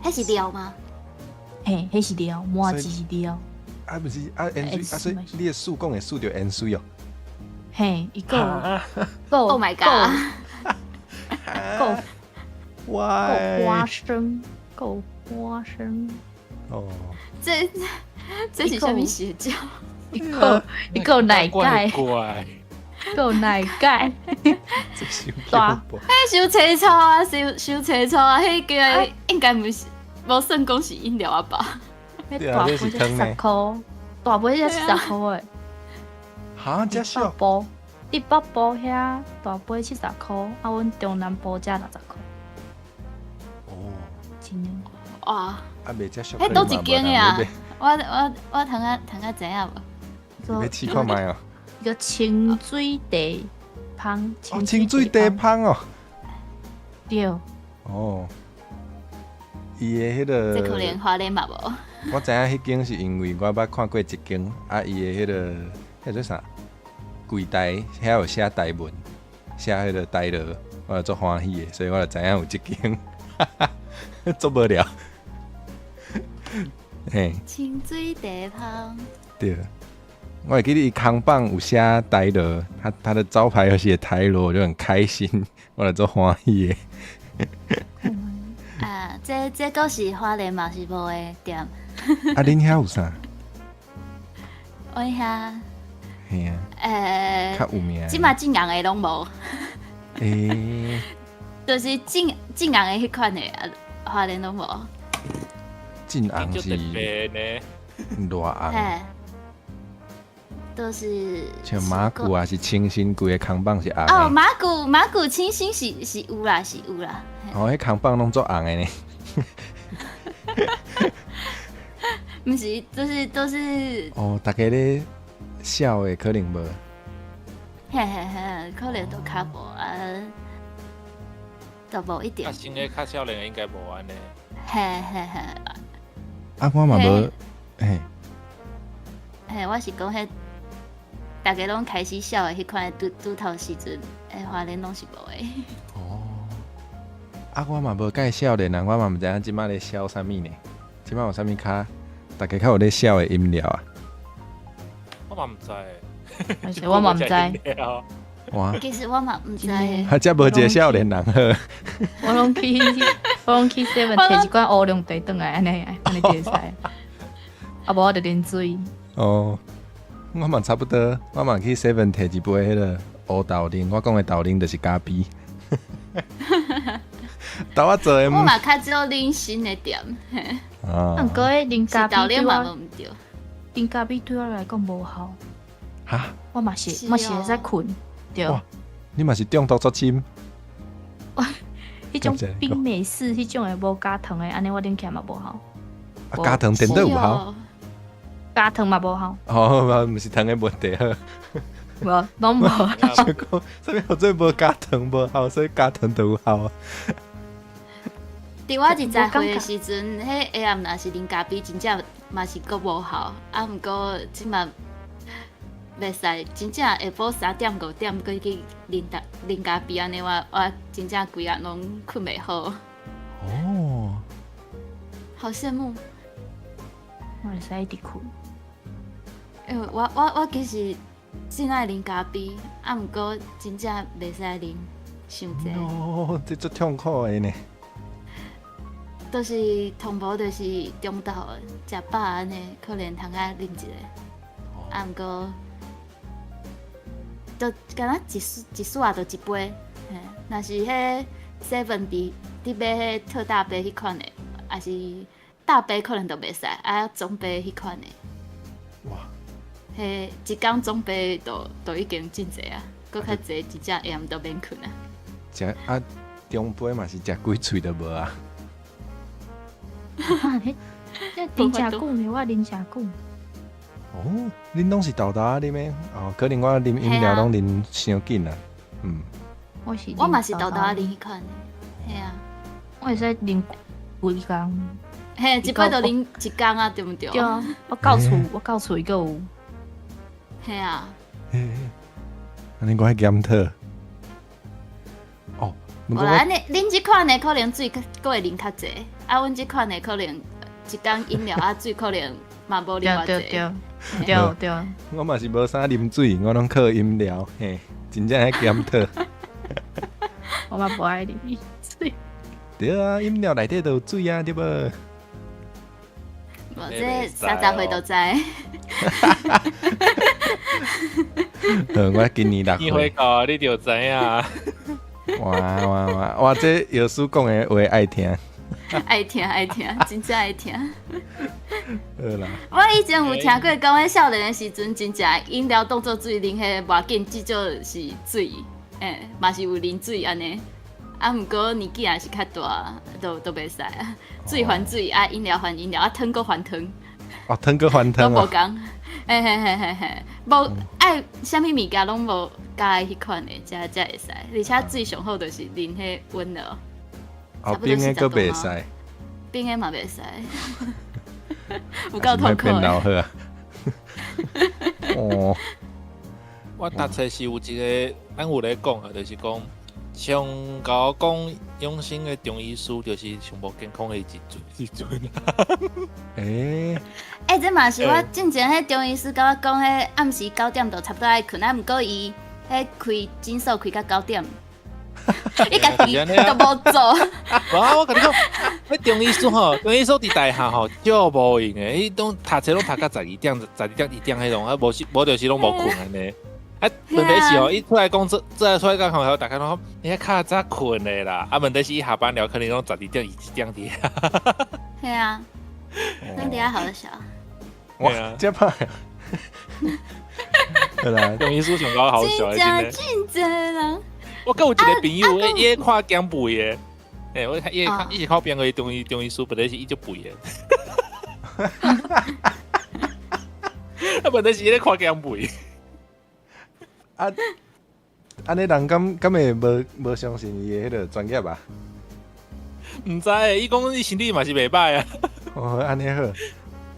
彼是料嗎？嘿，彼是料，麻糬是料。啊，毋是啊，鹽水啊，所以你的數講會數著鹽水哦。嘿，伊閣有，Oh my god！閣有花生，閣有花生。哦。這是啥物邪教？伊閣伊閣有奶蓋，閣有奶蓋。大，彼傷凄楚啊，傷傷凄楚啊！彼個應該毋是，無算講是飲料啊吧？彼大杯才七十箍，大杯才七十箍的。哈，遮俗？北部，佇北部遐大杯七十箍，啊，阮中南部才60箍。哦。真的。哇！啊，袂遮俗。彼佗一間的啊？我通仔通仔知影無？你欲試看覓哦？一個清水茶芳。哦，清水茶芳哦。對。哦。伊的彼个。這可能花蓮嘛無。我知影彼間是因為我捌看過一間，啊，伊的彼个彼做啥？櫃台遐有寫台文，寫彼个台羅，我就足歡喜的，所以我就知影有這間，足無聊。嘿。清水茶芳。對。我會記得伊扛棒有寫台羅，他的招牌有寫台羅，我就很開心，我就足歡喜的。啊，這閣是花蓮嘛是無的店。啊，恁遐有啥？阮遐。嘿啊。較有名。這馬真紅的攏無。欸。就是真真紅的彼款的，啊，花蓮攏無。真紅是偌紅？都是像麻古啊，是清新，規个扛棒是紅的。哦，麻古麻古清新是有啦，是有啦。哦，彼扛棒攏足紅的呢。毋是，就是都是。哦，逐家咧痟的可能無。嘿嘿嘿，可能都較無啊，都無一定。較新的較少年的應該無按呢。嘿嘿嘿。啊，我嘛無，嘿。嘿，我是講彼。逐家攏開始痟的彼款拄拄頭時陣，花蓮攏是無的。哦，啊，我嘛無介少年人，我嘛毋知影這馬咧痟啥物呢？這馬有啥物較，逐家較有咧痟的飲料啊？我嘛毋知，我嘛毋知。哇！其實我嘛毋知。啊，遮無一個少年人好。我攏去 seven 提一罐烏龍茶轉來，按呢按呢就會使。啊，無我就啉水。哦。我嘛差不多，我嘛去 seven 提一杯彼个烏豆奶，我講的豆奶就是咖啡。豆仔做的。我嘛較少啉新的店。啊。毋過啉咖啡對我，啉咖啡對我來講無效。哈？我嘛是，嘛是會使睏。對。你嘛是中毒足深。彼種冰美式，彼種的無加糖的，按呢我啉起來嘛無效。啊，加糖顛倒有效？加糖嘛無效。哦，毋是糖的問題。無，攏無。想講，啥物號做無加糖無效，所以加糖就有效。佇我20歲的時陣，彼下暗若是啉咖啡，真正嘛是閣無效。啊，毋過這馬袂使，真正下晡3點5點閣去啉咖啉咖啡按呢，我真正規工攏睏袂好。哦，好羨慕。我會使一直睏。因為我其實真愛啉咖啡，啊，毋過真正袂使啉傷濟。哦，這足痛苦的呢。就是通無，就是中晝食飽按呢，可能通較啉一下。啊，毋過，就敢若一束一束仔就一杯。嘿，若是彼 seven 佇買彼特大杯彼款的，抑是大杯可能就袂使，啊中杯彼款的。哇！彼一工中杯都已經真濟啊，閣較濟真正下暗都免睏啊。食啊，中杯嘛是食幾喙就無啊。啊，彼這啉誠久呢，我啉誠久。哦，恁攏是沓沓啉的？哦，可能我啉飲料攏啉傷緊啊。嗯。我是我嘛是沓沓啉彼款的，嘿啊。我會使啉規工。嘿，一擺就啉一工啊，對毋對？對啊，我到厝伊閣有。嘿啊。嘿，按呢我愛檢討。哦，無啦，按呢恁這款的可能水閣會啉較濟，啊，阮這款的可能一工飲料啊水可能嘛無啉偌濟。對對對對。我嘛是無啥啉水，我攏靠飲料，嘿，真正愛檢討。我嘛無愛啉水。對啊，飲料內底都有水啊，對無？無，這30歲就知。好，我今年6歲。你會到，你就知影。哇哇哇哇！這藥師講的話愛聽。愛聽愛聽，真正愛聽。好啦。我以前有聽過講，彼少年的時陣，真正飲料當做水啉，彼無要緊，至少是水，欸，嘛是有啉水按呢。啊，毋過年紀也是較大，都袂使啊。水還水，啊飲料還飲料，啊湯閣還湯。哦，湯閣還湯。攏無仝，嘿嘿嘿嘿嘿，無愛啥物物件攏無加彼款的，才會使。而且水上好就是啉彼溫的。哦，冰的閣袂使。冰的嘛袂使。有夠痛苦的。好啊。哦。我讀冊時有一個，咱有咧講啊，就是講。上𠢕講養生的中醫師，就是上無健康的時陣。欸欸，這嘛是我進前彼中醫師共我講，彼暗時9點就差不多愛睏，啊，毋過伊彼開診所開到9點，伊家己都無做。無啊，我共你講，彼中醫師吼，中醫師佇大漢吼，足無閒的，伊攏讀冊攏讀到12點、12點1點彼種，啊，無時無就是攏無睏按呢。啊，問題是哦，伊出來工作，出來工作後，逐家攏講，伊較早睏的啦。啊，問題是伊下班了，可能攏12點、1點佇遐。嘿啊，攏佇遐好笑。哇，這歹。好啦，中醫師上𠢕好笑的，真正真濟人。我閣有一個朋友，伊伊看減肥的，欸，我伊伊是靠邊個中醫師，問題是伊足肥的。啊，問題是伊咧看減肥。啊，按呢人敢會無相信伊的彼个專業啊？毋知，伊講伊身體嘛是袂歹啊。哦，按呢好，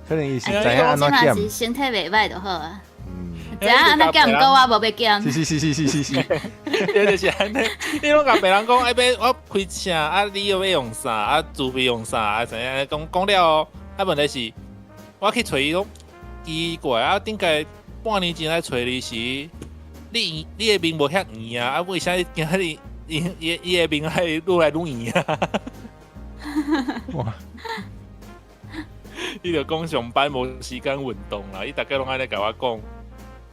可能伊是知影按怎減。是身體袂歹就好啊。嗯。知影按怎減，毋過我無欲減。是是是是是是是。對，就是按呢。你攏共別人講，愛欲我開車，啊，你又欲用啥？啊，資費用啥？啊，怎樣？講講了後，啊，問題是，我去揣伊講奇怪，啊，頂擺半年前來揣你時。你的面無遐圓啊！啊，為啥今仔日伊的面愛愈來愈圓啊？哇！伊就講上班無時間運動啦，伊逐家攏按呢共我講。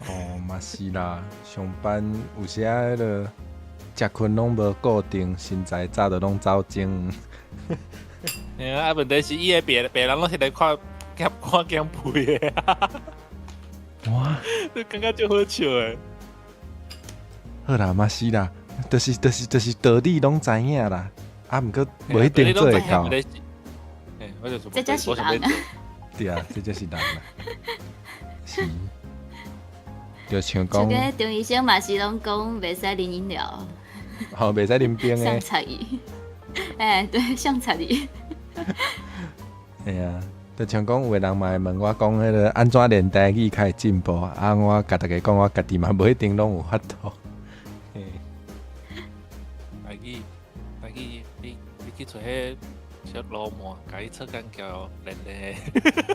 哦，嘛是啦，上班有時仔彼个食睏攏無固定，身材早就攏走鐘。嘿啊，問題是伊的別別人攏是來看減看減肥的。哇！你感覺足好笑的。好啦，嘛是啦，就是道理攏知影啦，啊，毋過無一定做會到。欸，我就是這才是人啊。對啊，這才是人啊。是。就像講，像個張醫生嘛是攏講袂使啉飲料。吼，袂使啉冰的。相插伊。欸，對，相插伊。嘿啊，就像講有的人嘛會問我講，彼个按怎練台語較會進步啊？我共大家講，我家己嘛無一定攏有法度。嘿。台語，台語，你去揣彼小羅馬，共伊出工橋練練。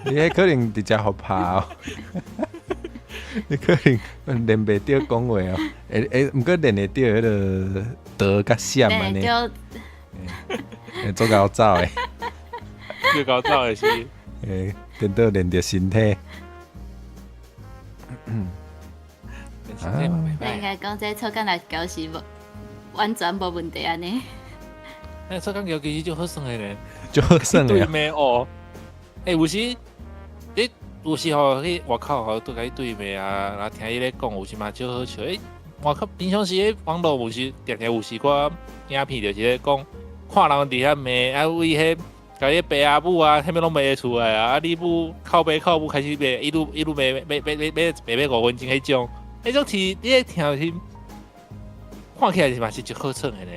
你彼可能直接予拍哦。你可能練袂著講話哦，會會，毋過練會著彼个道佮閃按呢。會足𠢕走的。足𠢕走的是。欸，顛倒練著身體。啊。那應該講這草桿來橋是無完全無問題按呢。那草桿橋其實足好耍的呢，足好耍的。對罵哦，欸，有時你有時吼去外口吼，拄共伊對罵啊，然後聽伊咧講，有時嘛足好笑。欸，外口平常時咧網路有時定定有時寡影片就是咧講，看人佇遐罵啊，為彼共伊爸阿母啊，啥物攏罵出來啊，啊你母靠爸靠母開始罵，一路一路罵罵罵罵罵罵罵5分鐘彼種，彼種是你咧聽是看起來是嘛是足好耍的呢。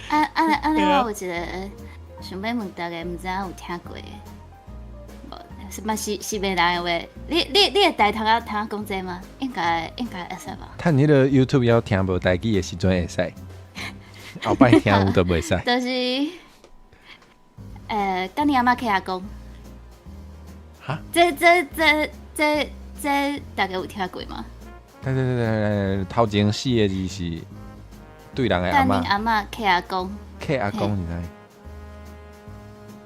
啊啊啊！我有一個想欲問大家，毋知影有聽過無？是嘛是是罵人的話，你會台通仔通仔講這嗎？應該會使吧？趁彼个 YouTube 猶聽無台語的時陣會使，後擺聽有就袂使。就是，幹你阿嬤契阿公。哈？這大家有聽過嗎？對對對對對，頭前四个字是對人的阿嬤。幹恁阿嬤契阿公。契阿公是啥？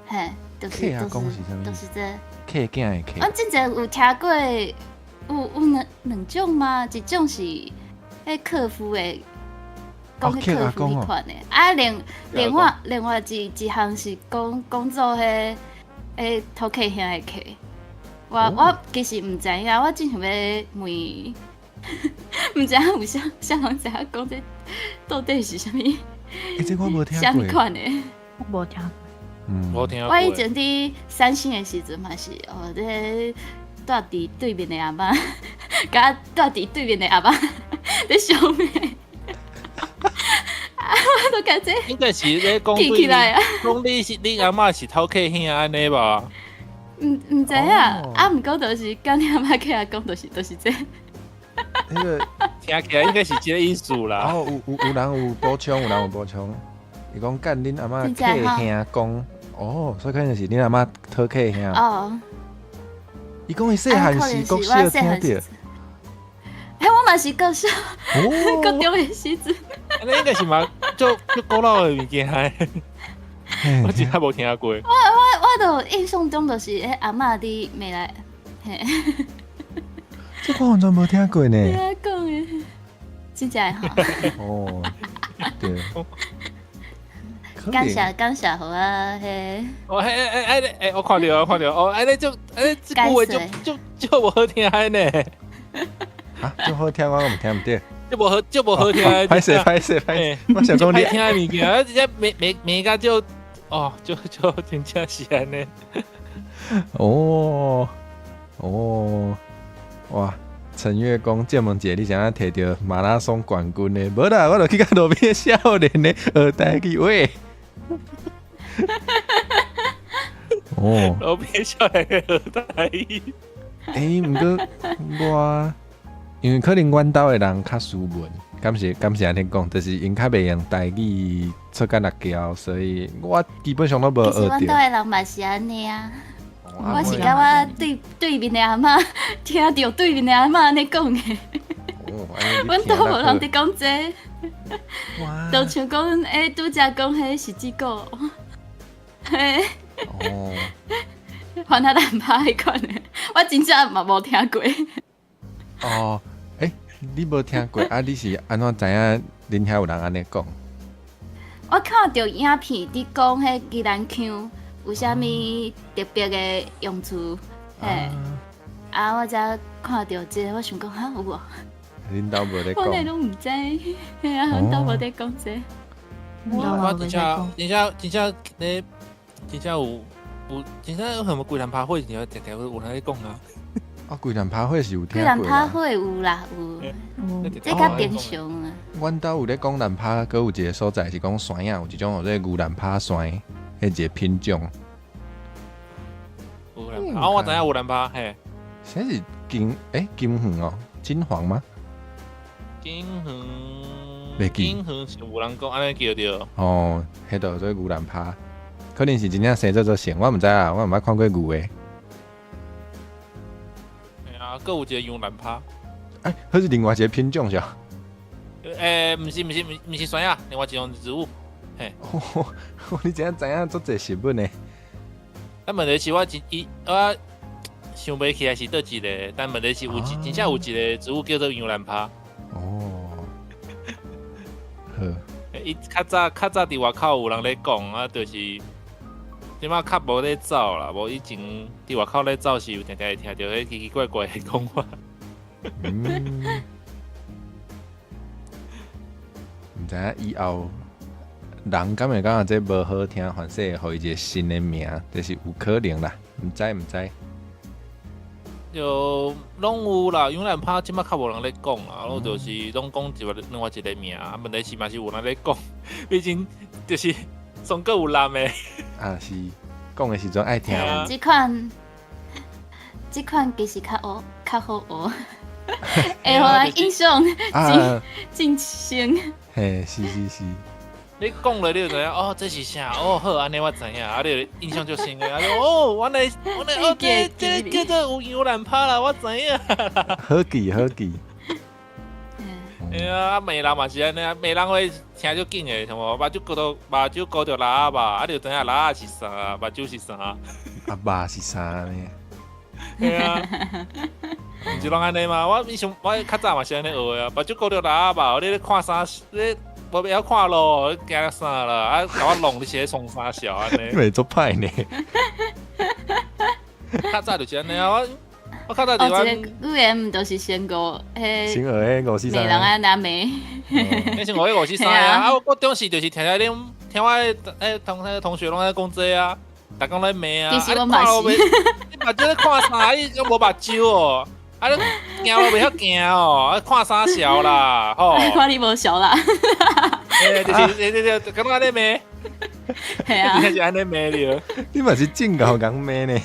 嘿，就是契阿公是啥物？就是這。契囝的契。我之前有聽過，有兩種嗎？一種是彼客服的，講彼客服彼款的，啊，另外一項是講講做彼土客兄的客。我其實毋知影，我正想欲問，毋知影有啥啥人知影講這到底是啥物？欸，這我無聽過。啥物款的？我無聽過。嗯，無聽過。我以前佇三星的時陣嘛是，哦，這住佇對面的阿嬤，共住佇對面的阿嬤咧相罵，啊，我都感覺應該是咧講記起來啊，講你是你阿嬤是頭客兄按呢吧？毋知影，啊，毋過就是幹你阿嬤契阿公，就是這。彼个聽起來應該是這个意思啦。哦，有人有補充，有人有補充。伊講幹恁阿嬤契兄公，哦，所以可能是恁阿嬤討契兄。哦。伊講伊細漢時國小聽著。欸，我嘛是國小，國中的時陣。按呢應該是嘛，足足古老的物件。我真正無聽過。我就印象中就是彼阿嬤佇罵來，嘿。這我完全無聽過呢。你講的，真正的吼。哦，對。感謝感謝，予我彼。哦，嘿，欸欸欸，我看著，我看著，哦，按呢就，欸，這句話足足足無好聽的呢。啊，足好聽，我毋聽毋著。足無好，足無好聽。歹勢歹勢歹勢，我想講你聽的物件，啊，直接罵罵罵甲就，哦，就就真正是按呢。哦哦，哇！陳月講，建文姐，你啥摕著馬拉松冠軍的？無啦，我就去共路邊少年的學台語話。哦，路邊少年的學台語。欸，毋過我，因為可能阮兜的人較斯文，敢是按呢講，就是𪜶較袂用台語出甲六橋，所以我基本上攏無學著。阮兜的人嘛是按呢啊。我是共我對面的阿嬤聽著對面的阿嬤按呢講的。阮兜無人佇講這個，就像講欸，拄才講彼是這個，嘿。哦。番仔難拍彼款的，我真正嘛無聽過。哦，欸，你無聽過啊？你是按怎知影恁遐有人按呢講？我看著影片佇講彼宜蘭腔有啥物特別的用處，嘿，啊，我才看著這個，我想講哈有無？恁兜無咧我哋講？攏毋知，嘿啊，阮兜無咧講這。我真正真正真正咧，真正有有真正有什麼龜南拍火，真正定定有人咧講啊。啊，龜南拍火是有聽龜南過啦。拍火有啦有，這較平常啊。阮兜有咧講南拍，閣有一個所在是講山仔，有一種叫做牛南拍山，彼一個品種。牛南拍，啊，我知影牛南拍，嘿。這是金欸金黃哦，金黃嗎？金黃，袂記金黃是有人講按呢叫著。哦，彼就做牛南拍，可能是真正生做做成，我毋知啊，我毋捌看過牛的。嘿啊，閣有一個羊南拍。欸，彼是另外一個品種是？欸，毋是毋是毋是山仔，另外一種植物。嘿。哦，你真正知影足濟食物呢？但問題是我真伊我想袂起來是佗一個，但問題是有一真正有一個植物叫做羊南拍。哦，好。伊較早較早佇外口有人咧講啊，就是這擺較無咧走啦，無以前佇外口咧走時，有定定會聽著彼奇奇怪怪的講法。嗯。毋知影以後人敢會感覺這無好聽，凡勢會予伊一個新的名，這是有可能啦，毋知毋知。就攏有啦，羊南拍這擺較無人咧講啦，攏就是攏講一個另外一個名，啊，問題是嘛是有人咧講，畢竟就是上閣有男的。啊是，講的時陣愛聽。這款這款其實較學較好學，會予人印象真深。嘿，是是是。你講了你就知影哦，這是啥？哦，好，按呢我知影，啊，你印象就深的，啊，哦，原來原來哦，這這叫做有羊南拍啦，我知影。好記好記。哎呀，啊罵人嘛是按呢，罵人會聽足緊的，像無目睭糊著目睭糊著蜊仔肉，啊，你就知影蜊仔是啥，目睭是啥。啊，肉是啥呢？對啊，毋是攏按呢嗎？我以前我較早嘛是按呢學的啊，目睭糊著蜊仔肉，你咧看啥？你無會曉看路，你驚啥啦？啊，共我弄你是咧創啥潲按呢？你會足歹呢？較早就是按呢啊，我我較早就哦，這個語言毋就是先五，彼先學彼五四三。罵人按呢罵。彼是五五四三啊！啊，我高中時就是聽聽恁聽我的同同學攏咧講這啊，逐工咧罵啊。其實我嘛是。你目睭咧看啥？你閣無目睭哦？啊，你行路袂曉行哦？啊，看啥潲啦？吼！看你無潲啦。欸，就是，對對對，感覺按呢罵。嘿啊。真正是按呢罵著。你嘛是正𠢕共罵呢？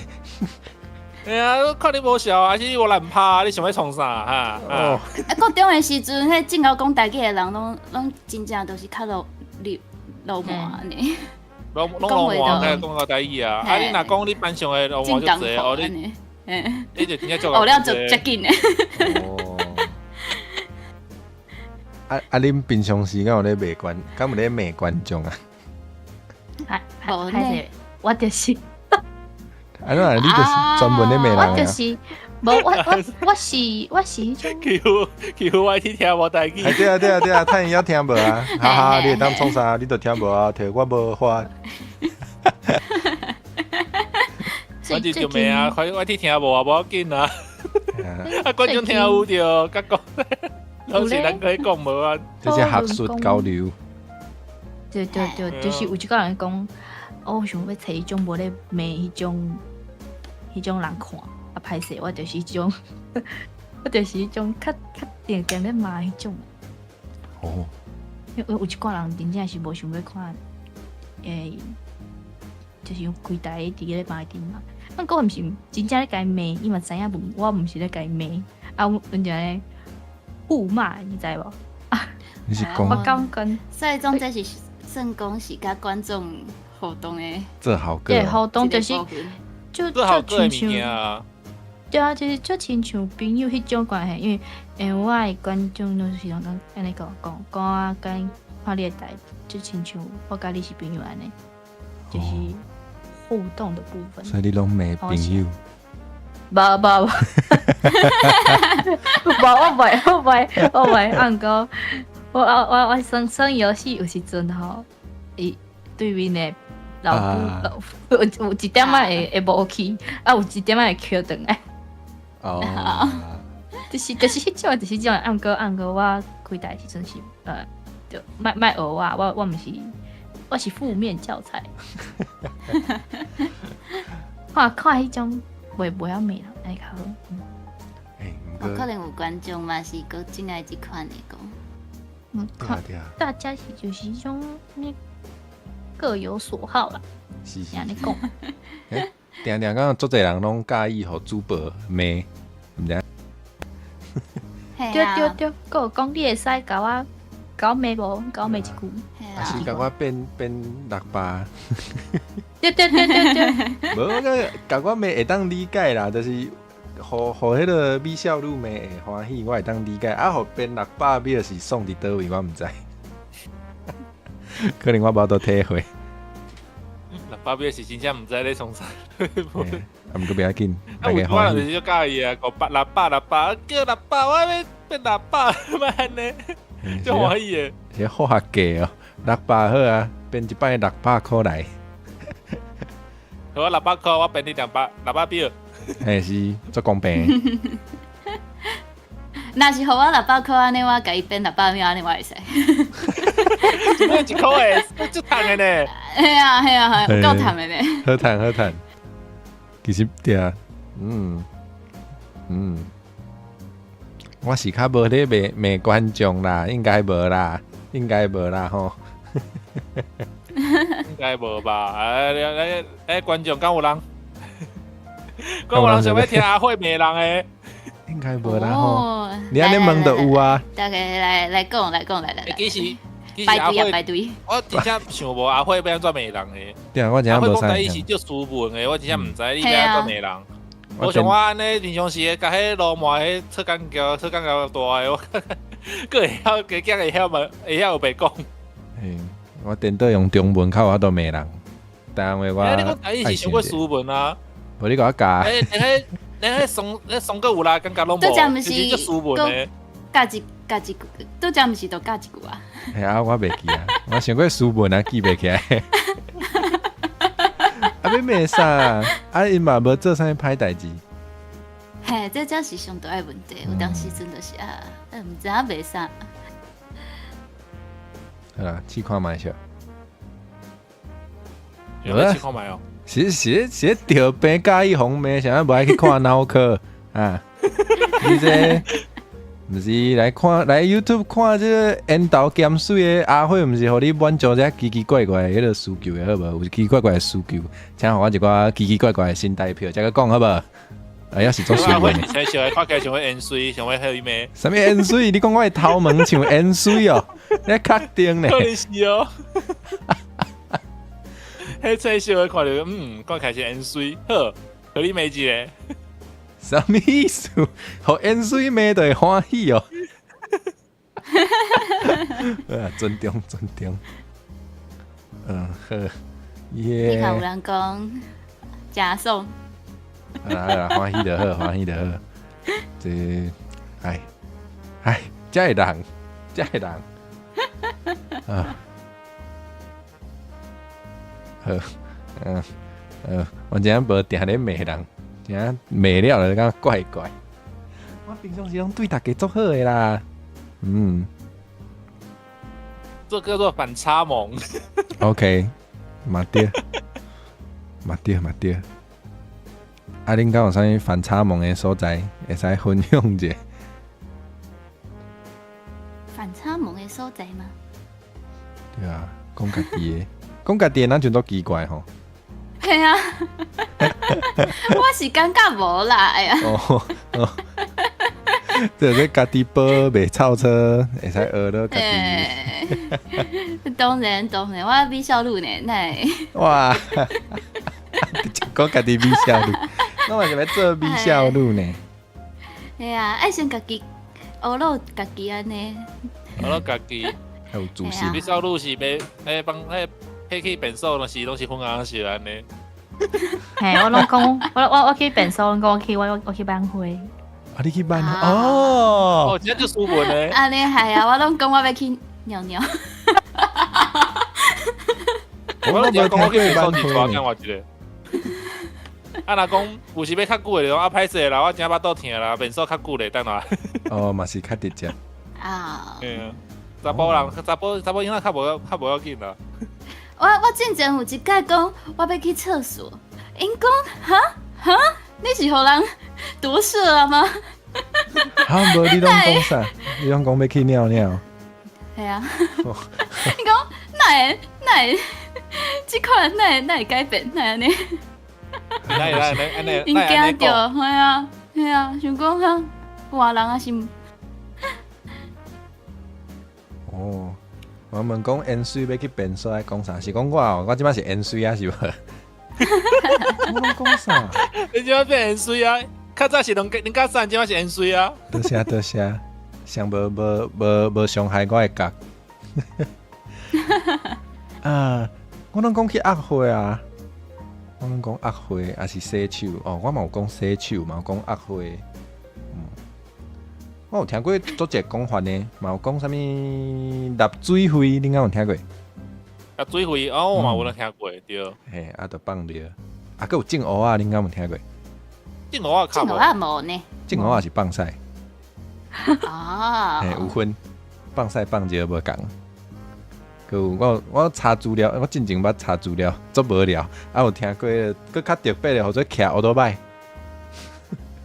嘿啊，看你無潲，還是你無難拍？你想欲創啥？哈？哦。啊，高中的時陣，彼正𠢕講台語的人，攏攏真正都是較落流流氓按呢。攏攏流氓才講到台語啊！啊，你若講你班上的流氓足濟哦，你，你就真正足學了就足緊的。哦。啊啊！恁平常時敢有咧罵觀，敢有咧罵觀眾啊？無呢，我就是。啊，那你就是專門咧罵人啊？我就是，無我我我是我是彼種。Q Q Y T 聽無台語。對啊對啊對啊，趁伊猶聽無啊！哈哈，你會當創啥？你都聽無啊？提我無法。我就就罵啊，反正 Y T 聽無啊，無要緊啊。啊，觀眾聽有著，佮講，攏是咱可以講無啊。這是學術交流。對對對，就是有一個人講，我想欲揣彼種無咧罵彼種。彼種人看，啊歹勢，我就是彼種，我就是彼種較較定定咧罵彼種。哦。因為有一寡人真正是無想欲看，欸，就是用開台佇咧罵恁嘛。毋過我毋是真正咧共伊罵，伊嘛知影我毋是咧共伊罵，啊，阮就咧互罵，你知無？你是講？我感覺。所以講這是算講是佮觀眾互動的。這好個。對，互動就是。就就親像，對啊，就是就親像朋友彼種關係，因為因為我的觀眾攏是攏講按呢講講講啊，佮看你的台，就親像我佮你是朋友按呢，就是互動的部分。所以你攏罵朋友？無無無，無我袂我袂我袂，啊毋過我我我耍耍遊戲有時陣吼，伊對面的。老母老有有一點仔會會無去，啊有一點仔會抾轉來。哦。就是彼種，就是這種。啊，毋過我開台時陣是，就莫莫學我，我毋是，我是負面教材。看看彼種袂曉罵人，按呢較好。欸，有可能有觀眾嘛是閣真愛這款的講。嗯，看大家是就是彼種各有所好啦。是是。按呢講。欸，定定講足濟人攏佮意予主播罵，毋知。對對對，閣有講你會使共我罵無？共我罵一句。啊是共我變變六百。對對對對對。無，我共我罵會當理解啦，就是予予彼個美少女罵會歡喜，我會當理解。啊，予變六百秒是爽佇佗位，我毋知。可能我無法度體會。六百秒是真正毋知咧創啥。啊，毋過袂要緊，啊，有我人就是佮意啊，500、600、六百，叫六百，我欲變六百，莫按呢，足歡喜的。是好學價哦，六百好啊，變一擺六百箍來。好啊，六百箍，我變你200，600秒。嘿，是足公平。若是予我六百箍按呢，我共伊變六百秒按呢，我會使。一箍的，足趁的呢。嘿啊嘿啊，有夠趁的呢。好趁好趁。其實對啊，嗯嗯，我是較無咧罵罵觀眾啦，應該無啦，應該無啦吼。應該無吧？哎，哎哎，觀眾敢有人？敢有人想欲聽阿慧罵人的？應該無啦吼。你按呢問就有啊。大家來來講來講來來來。其實其實阿慧，我真正想無阿慧欲按怎罵人的。對啊，我真正無啥。阿慧講台語是足斯文的，我真正毋知你欲按怎罵人。無像我按呢平常時共彼路滿彼出工橋出工橋大的，我閣會曉加減會曉問，會曉有白講。嘿，我顛倒用中文較有法度罵人，但話我。你講台語是傷過斯文啊？無你共我教。欸，連彼連彼爽彼爽閣有啦，感覺攏無，是足斯文的。教一教一句，拄才毋是都教一句啊？嘿啊，我袂記啊，我想過斯文啊，記袂起來。啊，欲罵啥？啊，𪜶嘛無做啥物歹代誌。嘿，這才是上大的問題。有當時陣就是啊，毋知影罵啥。好啦，試看覓下。有咧試看覓哦。是是是，著病佮意予罵，啥無愛去看腦科啊？你這毋是來看來 YouTube 看這個緣投鹹媠的阿慧，毋是予你滿足這奇奇怪怪的彼個需求的好無？有奇奇怪怪的需求，請予我一寡奇奇怪怪的新台票，才閣講好無？哎呀，是做新聞的。生小的看起來像欲淹水，像欲予伊罵。啥物淹水？你講我的頭毛像淹水哦？你確定呢？可能是哦。彼青色的看著，看起來是淹水，好，予你罵一个。啥物意思？予淹水罵就會歡喜哦。啊，尊重尊重。嗯，好。耶。你看有人講誠爽。好啦好啦，歡喜就好，歡喜就好。這，哎，哎，這个人，這个人，啊，好，嗯嗯，我真正無定咧罵人，真正罵了就感覺怪怪。我平常時攏對大家足好的啦，嗯。這叫做反差萌。 OK，嘛對，嘛對嘛對。啊，恁敢有啥物反差萌的所在，會使分享一下？反差萌的所在嗎？對啊，講家己的，講家己的，咱就足奇怪吼。嘿啊，我是感覺無啦，哎呀。哦哦，這個家己煲袂臭臭，會使學到家己。當然當然，我美少女呢，哪會？哇！講家己美少女，我嘛是欲做美少女呢。嘿啊，愛先家己學落家己按呢。學落家己，較有自信。美少女是欲彼幫彼去便所，攏是粉紅色按呢。嘿，我攏講，我去便所，講我去挽花。啊，你去挽哦？哦，真正足斯文的。按呢係啊，我攏講我欲去尿尿。我攏講我去便所是帶另外一個。啊，若講有時欲較久的，就講啊歹勢啦，我真腹肚疼啦，便所較久咧，等下。哦，嘛是較直接。啊。對啊，查埔人，查埔囡仔較無要緊啦。我進前有一擺講我欲去廁所，𪜶講哈哈，你是予人奪舍啊嗎？哈，無你攏講啥？你攏講欲去尿尿？係啊。𪜶講哪會哪會，這款哪會改變？哪會按呢？哪會按呢按呢？𪜶驚著，係啊係啊，想講哈，換人抑是？哦，我問講淹水欲去便所愛講啥？是講我哦，我這擺是淹水啊，是無？我攏講啥？你這擺變淹水啊？較早是兩家三，這擺是淹水啊！多謝多謝，上無傷害我的角。啊，我攏講去壓血啊，我攏講壓血，抑是洗手哦，我嘛有講洗手，嘛有講壓血。嗯，我有聽過足濟講法呢，嘛有講啥物納水費，你敢有聽過？納水費哦，我嘛有咧聽過，對。嘿，啊，就放尿，啊，閣有種芋仔，恁敢有聽過？種芋仔種芋仔無呢？種芋仔是放屎。哦。嘿，有分放屎放尿無仝。閣有我查資料，我進前捌查資料，足無聊。啊，有聽過，閣較特別的，號做騎歐多擺。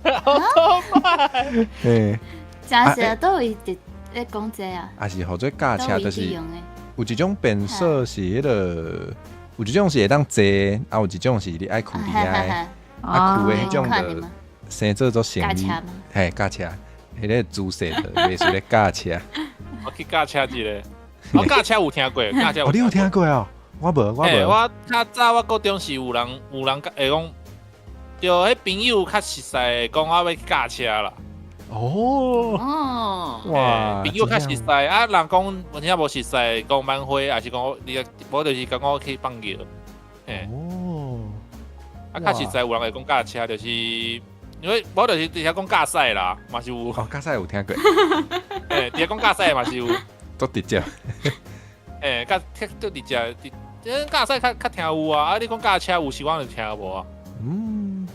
歐多擺。嘿。真實佗位佇咧講這啊？抑是號做駕車，就是有一種便所是彼个，有一種是會當坐，啊，有一種是你愛囥佇遐，啊，囥的彼種就生做做生意，嘿，駕車，彼个姿勢就袂輸咧駕車。我去駕車一下，我駕車有聽過，駕車。哦，你有聽過哦？我無，我無。我較早我高中時有人會講，對，彼朋友較熟似講我欲去駕車啦。哦哦，哇！朋友較熟似啊，人講有真無熟似，講挽回，抑是講你，無就是講我去放尿。哦，啊，較實在有人會講駕車，就是因為無就是佇遐講駕駛啦，嘛是有。哦，駕駛有聽過。欸，佇遐講駕駛嘛是有。足直接。欸，較足直接，這駕駛較聽有啊，啊，你講駕車有時我就聽無啊。嗯，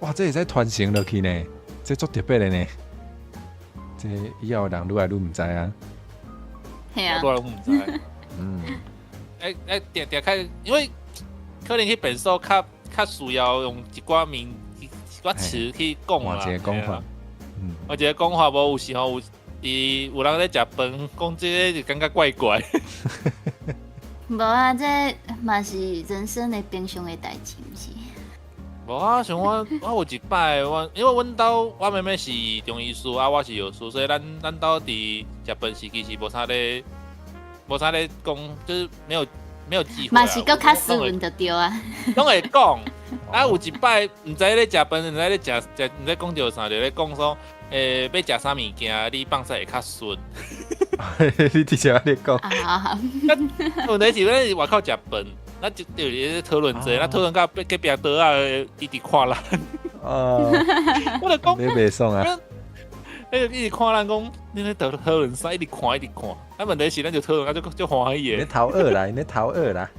哇，這會使傳承落去呢，這足特別的呢。這以後人愈來愈毋知啊。係啊。愈來愈毋知。嗯。欸欸，定定較，因為可能去便所較需要用一寡名一寡詞去講啦。換一個講法。嗯。換一個講法，無有時候有伊有人咧食飯，講這个就感覺怪怪。無啊，這嘛是人生的平常的代誌，毋是？無啊，像我有一擺，我因為阮兜我妹妹是中醫師，啊我是藥師，所以咱兜佇食飯時其實無啥咧講，就是沒有機會。嘛是閣較斯文就對啊。攏會講，啊有一擺毋知咧食飯，毋知咧食食，毋知講著啥，就咧講說，欸，欲食啥物件，你放屎會較順。你直接按呢講。啊。問題是咱是外口食飯。咱就就是咧討論這，咱討論到隔壁桌仔一直看咱。哦。我就講，你袂爽啊？彼個一直看咱講，你咧討論啥？一直看，一直看。啊，問題是咱就討論啊，足足歡喜的。你頭惡啦，你頭惡啦。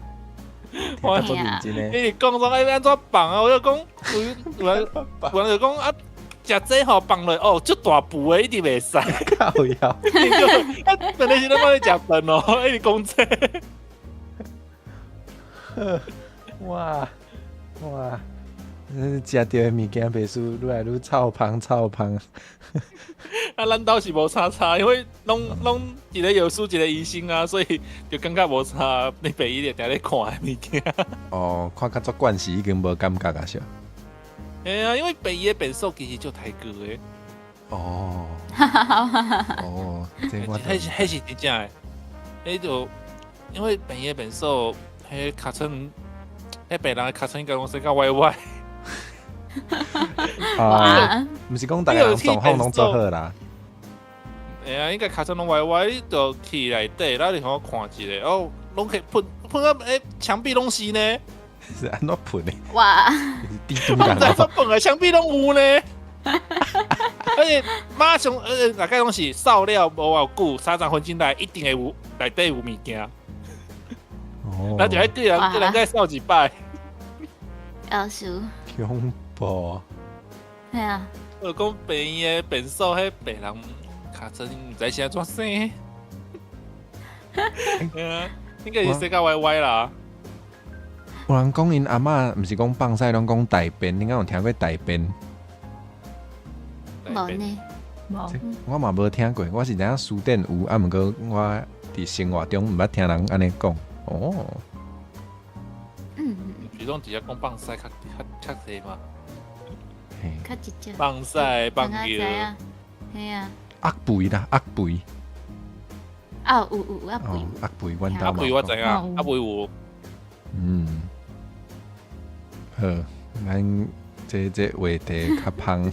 我足認真的。伊講說愛按怎放啊？我就講，有人就講啊，食這吼放落哦，足大步的，一定袂使。靠腰。啊，問題是咱講咧食飯哦，一直講這。哇哇！食著的物件袂輸，愈來愈臭芳臭芳。啊，咱兜是無啥差，因為攏一個藥師，一個醫生啊，所以就感覺無差。你爸伊就定咧看的物件。哦，看較足慣勢，已經無感覺啊，是。嘿啊，因為病院的便所其實足刣高的。哦。哦，這我。彼是真正的，彼就因為病院的便所，彼尻川，彼病人的尻川應該攏生較歪歪。啊，毋是講逐个人狀況攏做好啦。會啊，應該尻川攏歪歪，你就去內底，咱就互我看一下，哦，攏去噴噴到欸，牆壁攏是呢。是按怎噴的？哇！我毋知怎噴的，牆壁攏有呢。而且馬上大概攏是掃了無偌久，30分鐘內一定會有內底有物件。哦。那就愛叫人叫人再掃一擺。藥師。恐怖。係啊。我講病院的病所，彼病人尻川毋知是按怎生。係啊，應該是生甲歪歪啦。有人講𪜶阿嬤，毋是講放屎，攏講大便，你敢有聽過大便？無呢。無。我嘛無聽過，我是知影書典有，啊，毋過我佇生活中毋捌聽人按呢講。哦。是攏直接講放屎較較較濟嗎？較直接。放屎放尿。係啊。鴨肥啦，鴨肥。啊，有有鴨肥。鴨肥，阮兜鴨肥我知影，鴨肥有。嗯。好，咱這話題較芳。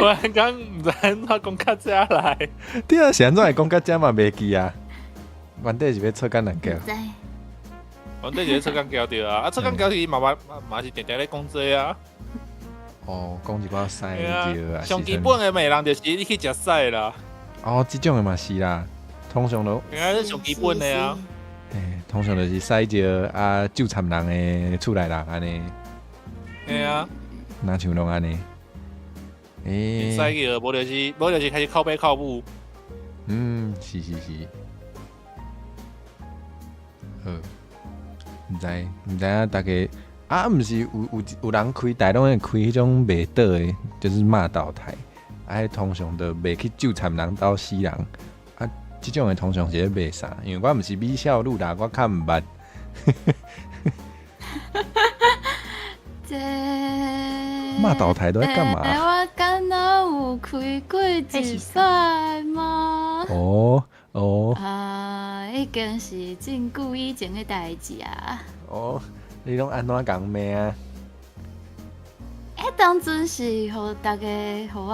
我剛毋知按怎講較遮來。對啊，是按怎會講較遮嘛袂記啊？原底是欲錯工難叫。原底是欲錯工橋對啊，啊錯工橋是嘛嘛嘛是定定咧講這啊。哦，講一寡屎尿啊。上基本的罵人就是你去食屎啦。哦，這種的嘛是啦，通常都。應該是上基本的啊。嘿，通常就是屎尿啊，糾纏人的厝內人按呢。嘿啊。若像攏按呢。欸。屎尿，無就是開始靠北靠母。嗯，是是是。好，毋知影大家啊，毋是有人開台攏會開彼種袂倒的，就是罵倒台，啊，彼通常都袂去糾纏人兜死人，啊，這種的通常是咧罵啥？因為我毋是美少女啦，我較毋捌。這罵倒台都在幹嘛？我敢若有開過一擺嗎？哦哦。啊，已經是真久以前的代誌啊。哦，你攏按怎共罵啊？欸，當陣是予大家予我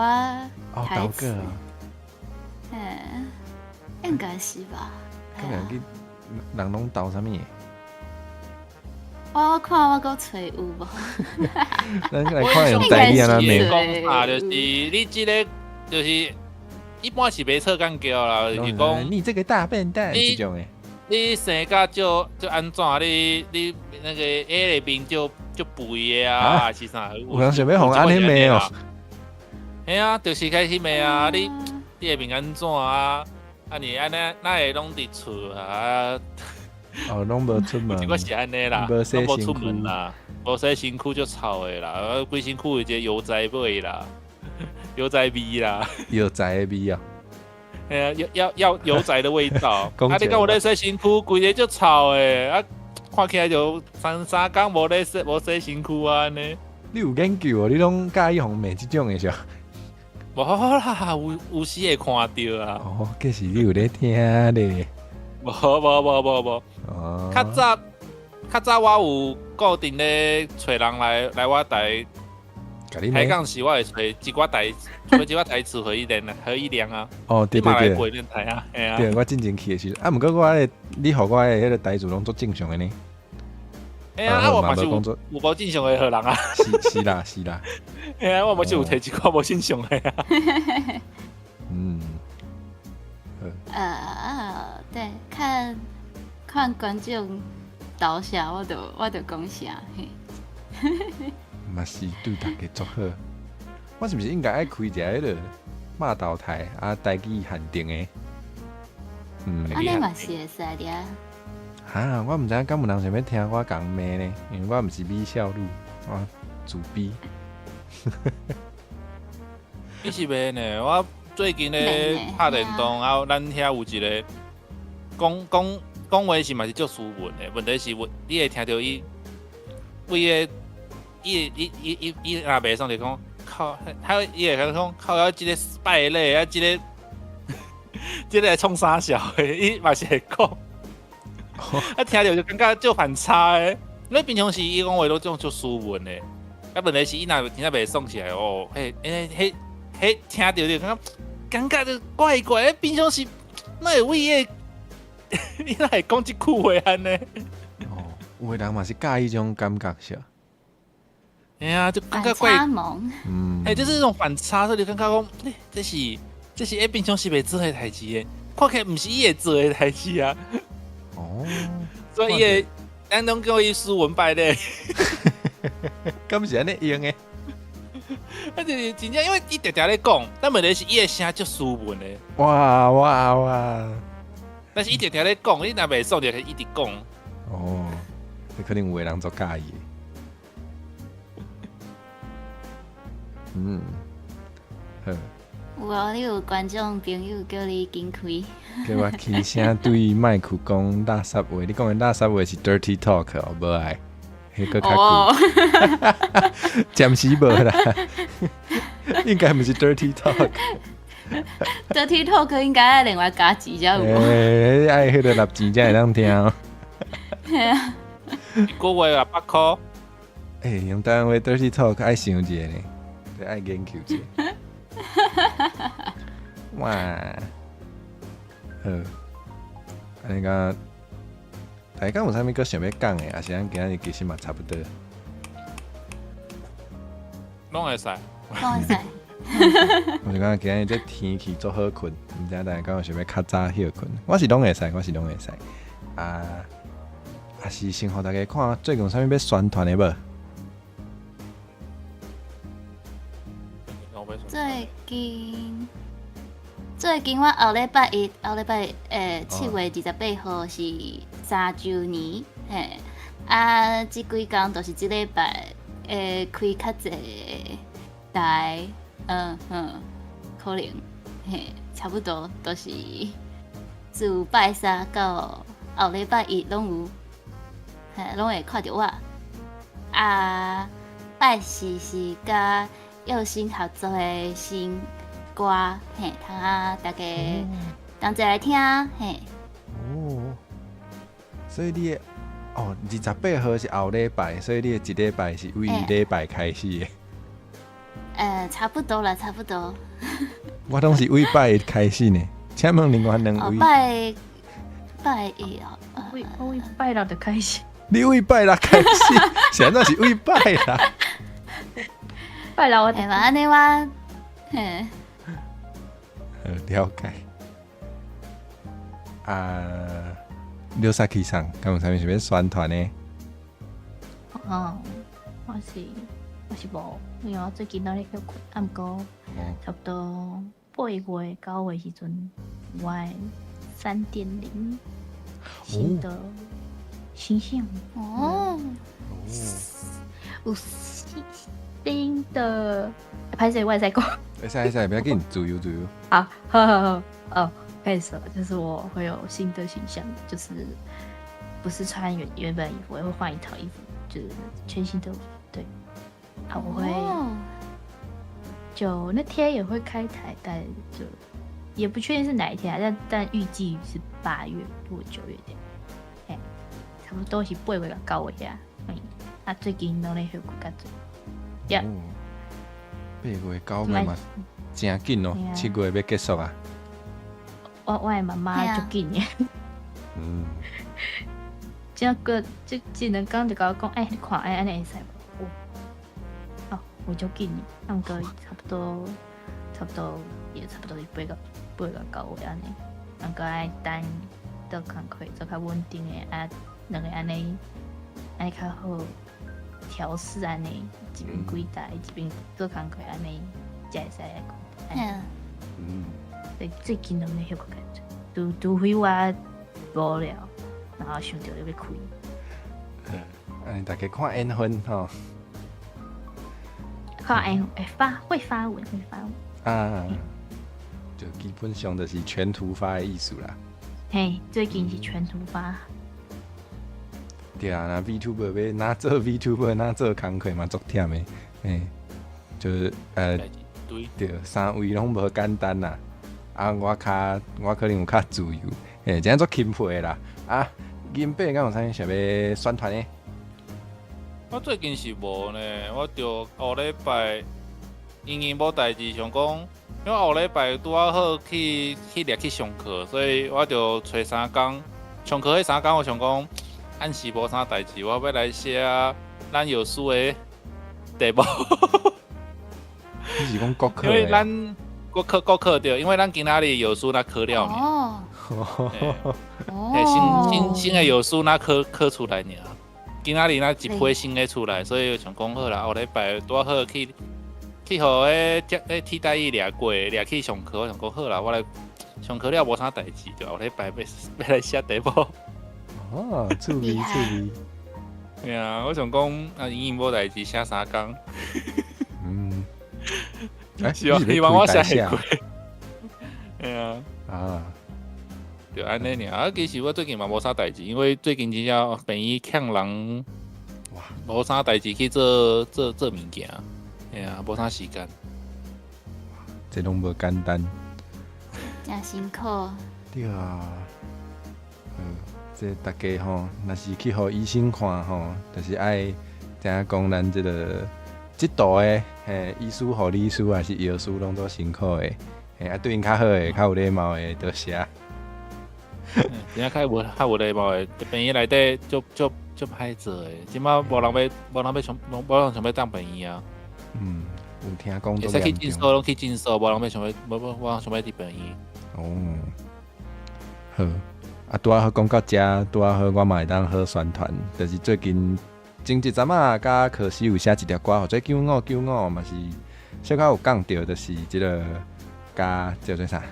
台詞。欸，應該是吧。敢會記人攏投啥物？我看我閣揣有無？咱來看用台語按怎罵。講啥就是你這个就是一般是袂錯工橋啦，就是講你這個大笨蛋這種的。你生甲就就按怎？你那個 A 的面就就肥的啊，還是啥？有人想欲予按呢罵哦。嘿啊，就是開始罵啊！你的面按怎啊？啊你按呢，哪會攏佇厝啊？哦，攏無出門。這個是按呢啦，無洗攏無出門啦，無洗身軀就臭的啦，規身軀有一個油宅味啦，油宅味啦。藥材的味啊。嘿啊，要油宅的味道。啊，你講有咧洗身軀，規个足臭的，啊，看起來就三工無咧洗，無洗身軀啊按呢。你有研究哦？你攏佮意予罵這種的是？無啦，有時會看著啊。哦，計是你有咧聽咧。無無無無無。哦。較早我有固定咧揣人來我台。開講時我會揣一寡台，揣一寡台詞予伊練啊，予伊念啊。哦，對對對。過練台啊，嘿啊。對，我進前去的時陣，啊，毋過我的，你予我的彼個台詞攏足正常的呢。嘿啊，啊，我嘛是有無正常的予人啊。是是啦是啦。嘿啊，我嘛是有提一寡無正常的啊。嗯。對，看看觀眾投啥，我就講啥嘿。嘛是對大家足好。我是毋是應該愛開一个彼个罵倒台啊？台語限定的。嗯。按呢嘛是會使的。哈，我毋知影敢有人想欲聽我共罵呢？因為我毋是美少女，我自卑。你是袂呢？我最近咧拍電動啊，咱遐有一个講講講話是嘛是足斯文的，問題是你會聽著伊規个。伊伊伊伊伊若袂爽就講靠，他伊會講靠，啊，這個敗類啊，這個來創啥小的，伊嘛是會講，啊，聽著就感覺足反差的。你平常時伊講話攏種足斯文的，啊，問題是伊若真正袂爽起來哦，彼彼彼聽著就感覺就怪怪，平常時哪會為個，你哪會講這句話按呢？哦，有的人嘛是佮意這種感覺是。哎呀，就感覺怪，嗯，欸，就是這種反差，所以就感覺講，欸，這是欸，平常時袂做的代誌的，看起來毋是伊會做的代誌啊。哦，所以伊會咱攏叫伊斯文敗類。敢是按呢用的？啊，就是真正，因為伊定定咧講，但問題是伊的聲足斯文的。哇哇哇！但是伊定定咧講，你若袂爽就一直講。哦，這可能有的人足佮意的。嗯，好。有啊，你有觀眾朋友叫你緊開。叫我起聲對麥克講垃圾話，你講的垃圾話是 dirty talk 哦，無愛，彼個較久。暫時無啦，應該毋是 dirty talk。 dirty talk 應該愛另外加錢才有。欸，愛彼個納錢才會當聽。嘿啊。一個月600箍。欸，用台灣話 dirty talk 愛想一下呢，得愛研究一下。哇，好，按呢講，大家有啥物閣想欲講的？抑是咱今仔日其實嘛差不多。攏會使，攏會使。我是感覺今仔日這天氣足好睏，毋知影大家有想欲較早歇睏。我是攏會使，我是攏會使。啊，抑是先予大家看最近有啥物欲宣傳的無？最近，最近我後禮拜一，後禮拜7月28號是3週年，嘿，啊，這幾工就是這禮拜會開較濟台，嗯嗯，可能，嘿，差不多都是自拜三到後禮拜一攏有，嘿，攏會看著我。啊，拜四是佮耀星合作的新歌，嘿，通啊大家同齊來聽，嘿。哦，所以你的哦，28號是後禮拜，所以你的一禮拜是為禮拜開始的。差不多啦，差不多。我攏是為拜一開始呢，請問另外兩位。哦，拜拜一哦，我為拜六就開始。你為拜六開始，是按怎是為拜六？拜六我會嘛？按呢我，嘿。好，了解。啊，劉薩奇桑，敢有啥物想欲宣傳的？哦，我是無，因為我最近攏咧歇睏，啊毋過差不多8月9月時陣，我的3.0新的形象哦，有新的，歹勢我會使講，會使會使，不要緊，自由自由。好，好好好，哦，開始了，就是我會有新的形象，就是不是穿原本衣服，我會換一套衣服，就是全新的，對。啊，我會就那天也會開台，但就也不確定是哪一天啊，但預計是8月或9月的，哎，差不多是8月到9月啊。嗯，啊，最近攏咧歇睏較濟。呀， 8月9月嘛，真緊哦，7月欲結束啊。我的媽媽足緊的。這個這這兩工就共我講，欸，你看欸，按呢會使無？哦，我足緊的，啊毋過差不多，差不多也差不多是8月9月按呢，毋過愛等做工課做較穩定的，啊，兩个按呢，按呢較好調試按呢，一邊開台一邊做工課按呢，才會使來講。對，最近攏咧歇睏較濟，除非我無聊，然後想著欲開。嗯，大家看緣分吼。看緣會發會發文會發文。啊，就基本上就是全圖發的意思啦。嘿，最近是全圖發。對啊，那 VTuber 欲若做 VTuber，若做工課嘛，足忝的，嘿，就是對，三位攏無簡單啦。啊，我較我可能有較自由，嘿，這樣足欽佩的啦。啊，銀伯敢有啥物想欲宣傳的？我最近是無呢，我就後禮拜閒閒無代誌，想講，因為後禮拜拄仔好去掠去上課，所以我就揣三工上課彼三工，我想講暗時無啥代誌，我欲來寫咱藥師的題目。你是講國考？因為咱國考對，因為咱今仔日藥師若考了爾。哦。嘿，新的藥師若考出來爾。今仔日若一批新的出來，所以想講好啦，後禮拜拄好去予彼替代役掠過，掠去上課，我想講好啦，我來上課了無啥代誌，對，後禮拜欲來寫題目。哦，趣味趣味。對啊，我想講啊，已經無代誌寫三工。希望希望我寫會過。對啊。對按呢爾啊，其實我最近嘛無啥代誌，因為最近真正病院欠人，無啥代誌去做做做物件，嘿啊，無啥時間。這攏無簡單。誠辛苦。對啊。這大家吼，若是去予醫生看吼，就是愛知影講咱這个這道的嘿，醫師、護理師還是藥師，攏足辛苦的。嘿，啊，對𪜶較好的、較有禮貌的，多謝。真正較有禮貌的，病院內底足足足歹做的，這馬無人欲，無人欲想，無人想欲當病院啊。嗯，有聽講。會使去診所，攏去診所，無人欲想欲，無人想欲佇病院。哦，好。啊，拄仔好講到遮，拄仔好我嘛會當好宣傳，就是最近前一陣仔，佮可惜有寫一條歌，號做9595，嘛是小可有講著，就是這个佮叫做啥，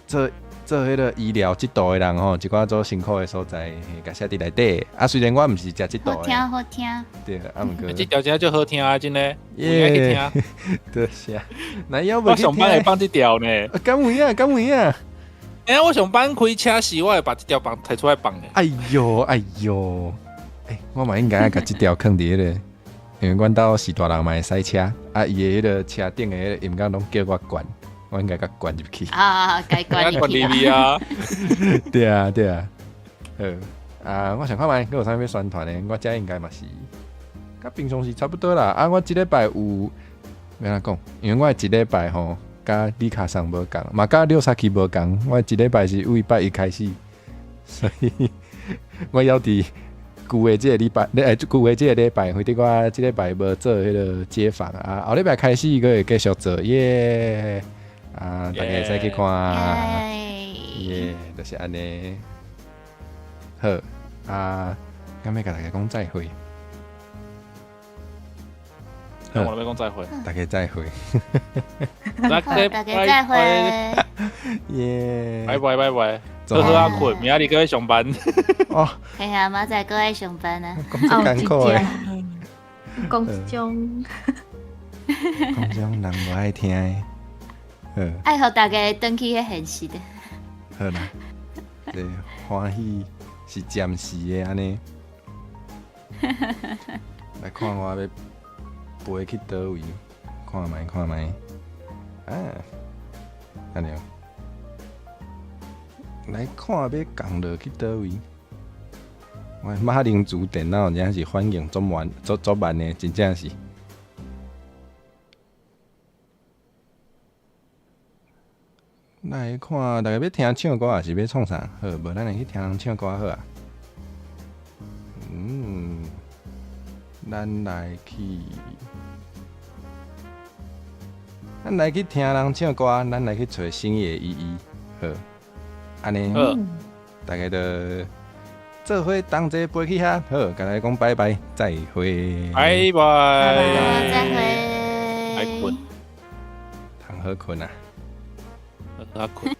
做做彼个醫療這道的人吼，一寡做辛苦的所在，共寫佇內底。啊，雖然我毋是食這道的，好聽好聽。對，啊，毋過這條真正足好聽啊，真的，有影去聽。多謝。那要我上班會放這條呢？敢有影？敢有影？欸，我上班開車時，我會把這條放提出來放的。哎喲，哎喲，欸，我嘛應該愛共這條囥佇彼個，因為阮兜是大人嘛會駛車，啊，伊的彼个車頂的彼个音樂攏叫我關，我應該共關入去。啊，共關入去啊！對啊，對啊。好，啊，我想看覓，閣有啥欲宣傳的？我遮應該嘛是，佮平常時差不多啦。啊，我這禮拜有，欲按怎講？因為我一禮拜吼，佮李卡桑無仝，嘛佮六沙奇無仝。我一禮拜是為拜一開始，所以我猶佇舊的這个禮拜，欸，舊的這个禮拜，反正我這禮拜無做彼个街訪啊，後禮拜開始閣會繼續做耶。啊，大家會使去看，耶，就是按呢。好，啊，敢欲共大家講再會。我欲講再會，大家再會，大家再會，耶，拜拜拜拜，好好仔睏，明仔日閣欲上班。哦，係啊，明仔載閣愛上班啊，講這艱苦的，講這種，講這種人無愛聽的，好，愛予大家轉去彼現實的。好啦，這歡喜是暫時的按呢，來看我欲飛去佗位？看覓看覓，啊，按呢，來看欲降落去佗位？我馬鈴薯電腦真正是反應足慢，足足慢的，真正是。來看，大家欲聽唱歌，抑是欲創啥？好，無咱來去聽人唱歌好啊。嗯，咱來去，咱來去聽人唱歌，咱來去揣星野依依，好，按呢，大家就做伙同齊飛去遐，好，共大家講拜拜，再會，拜拜，再會，愛睏，通好睏啊，好好睏。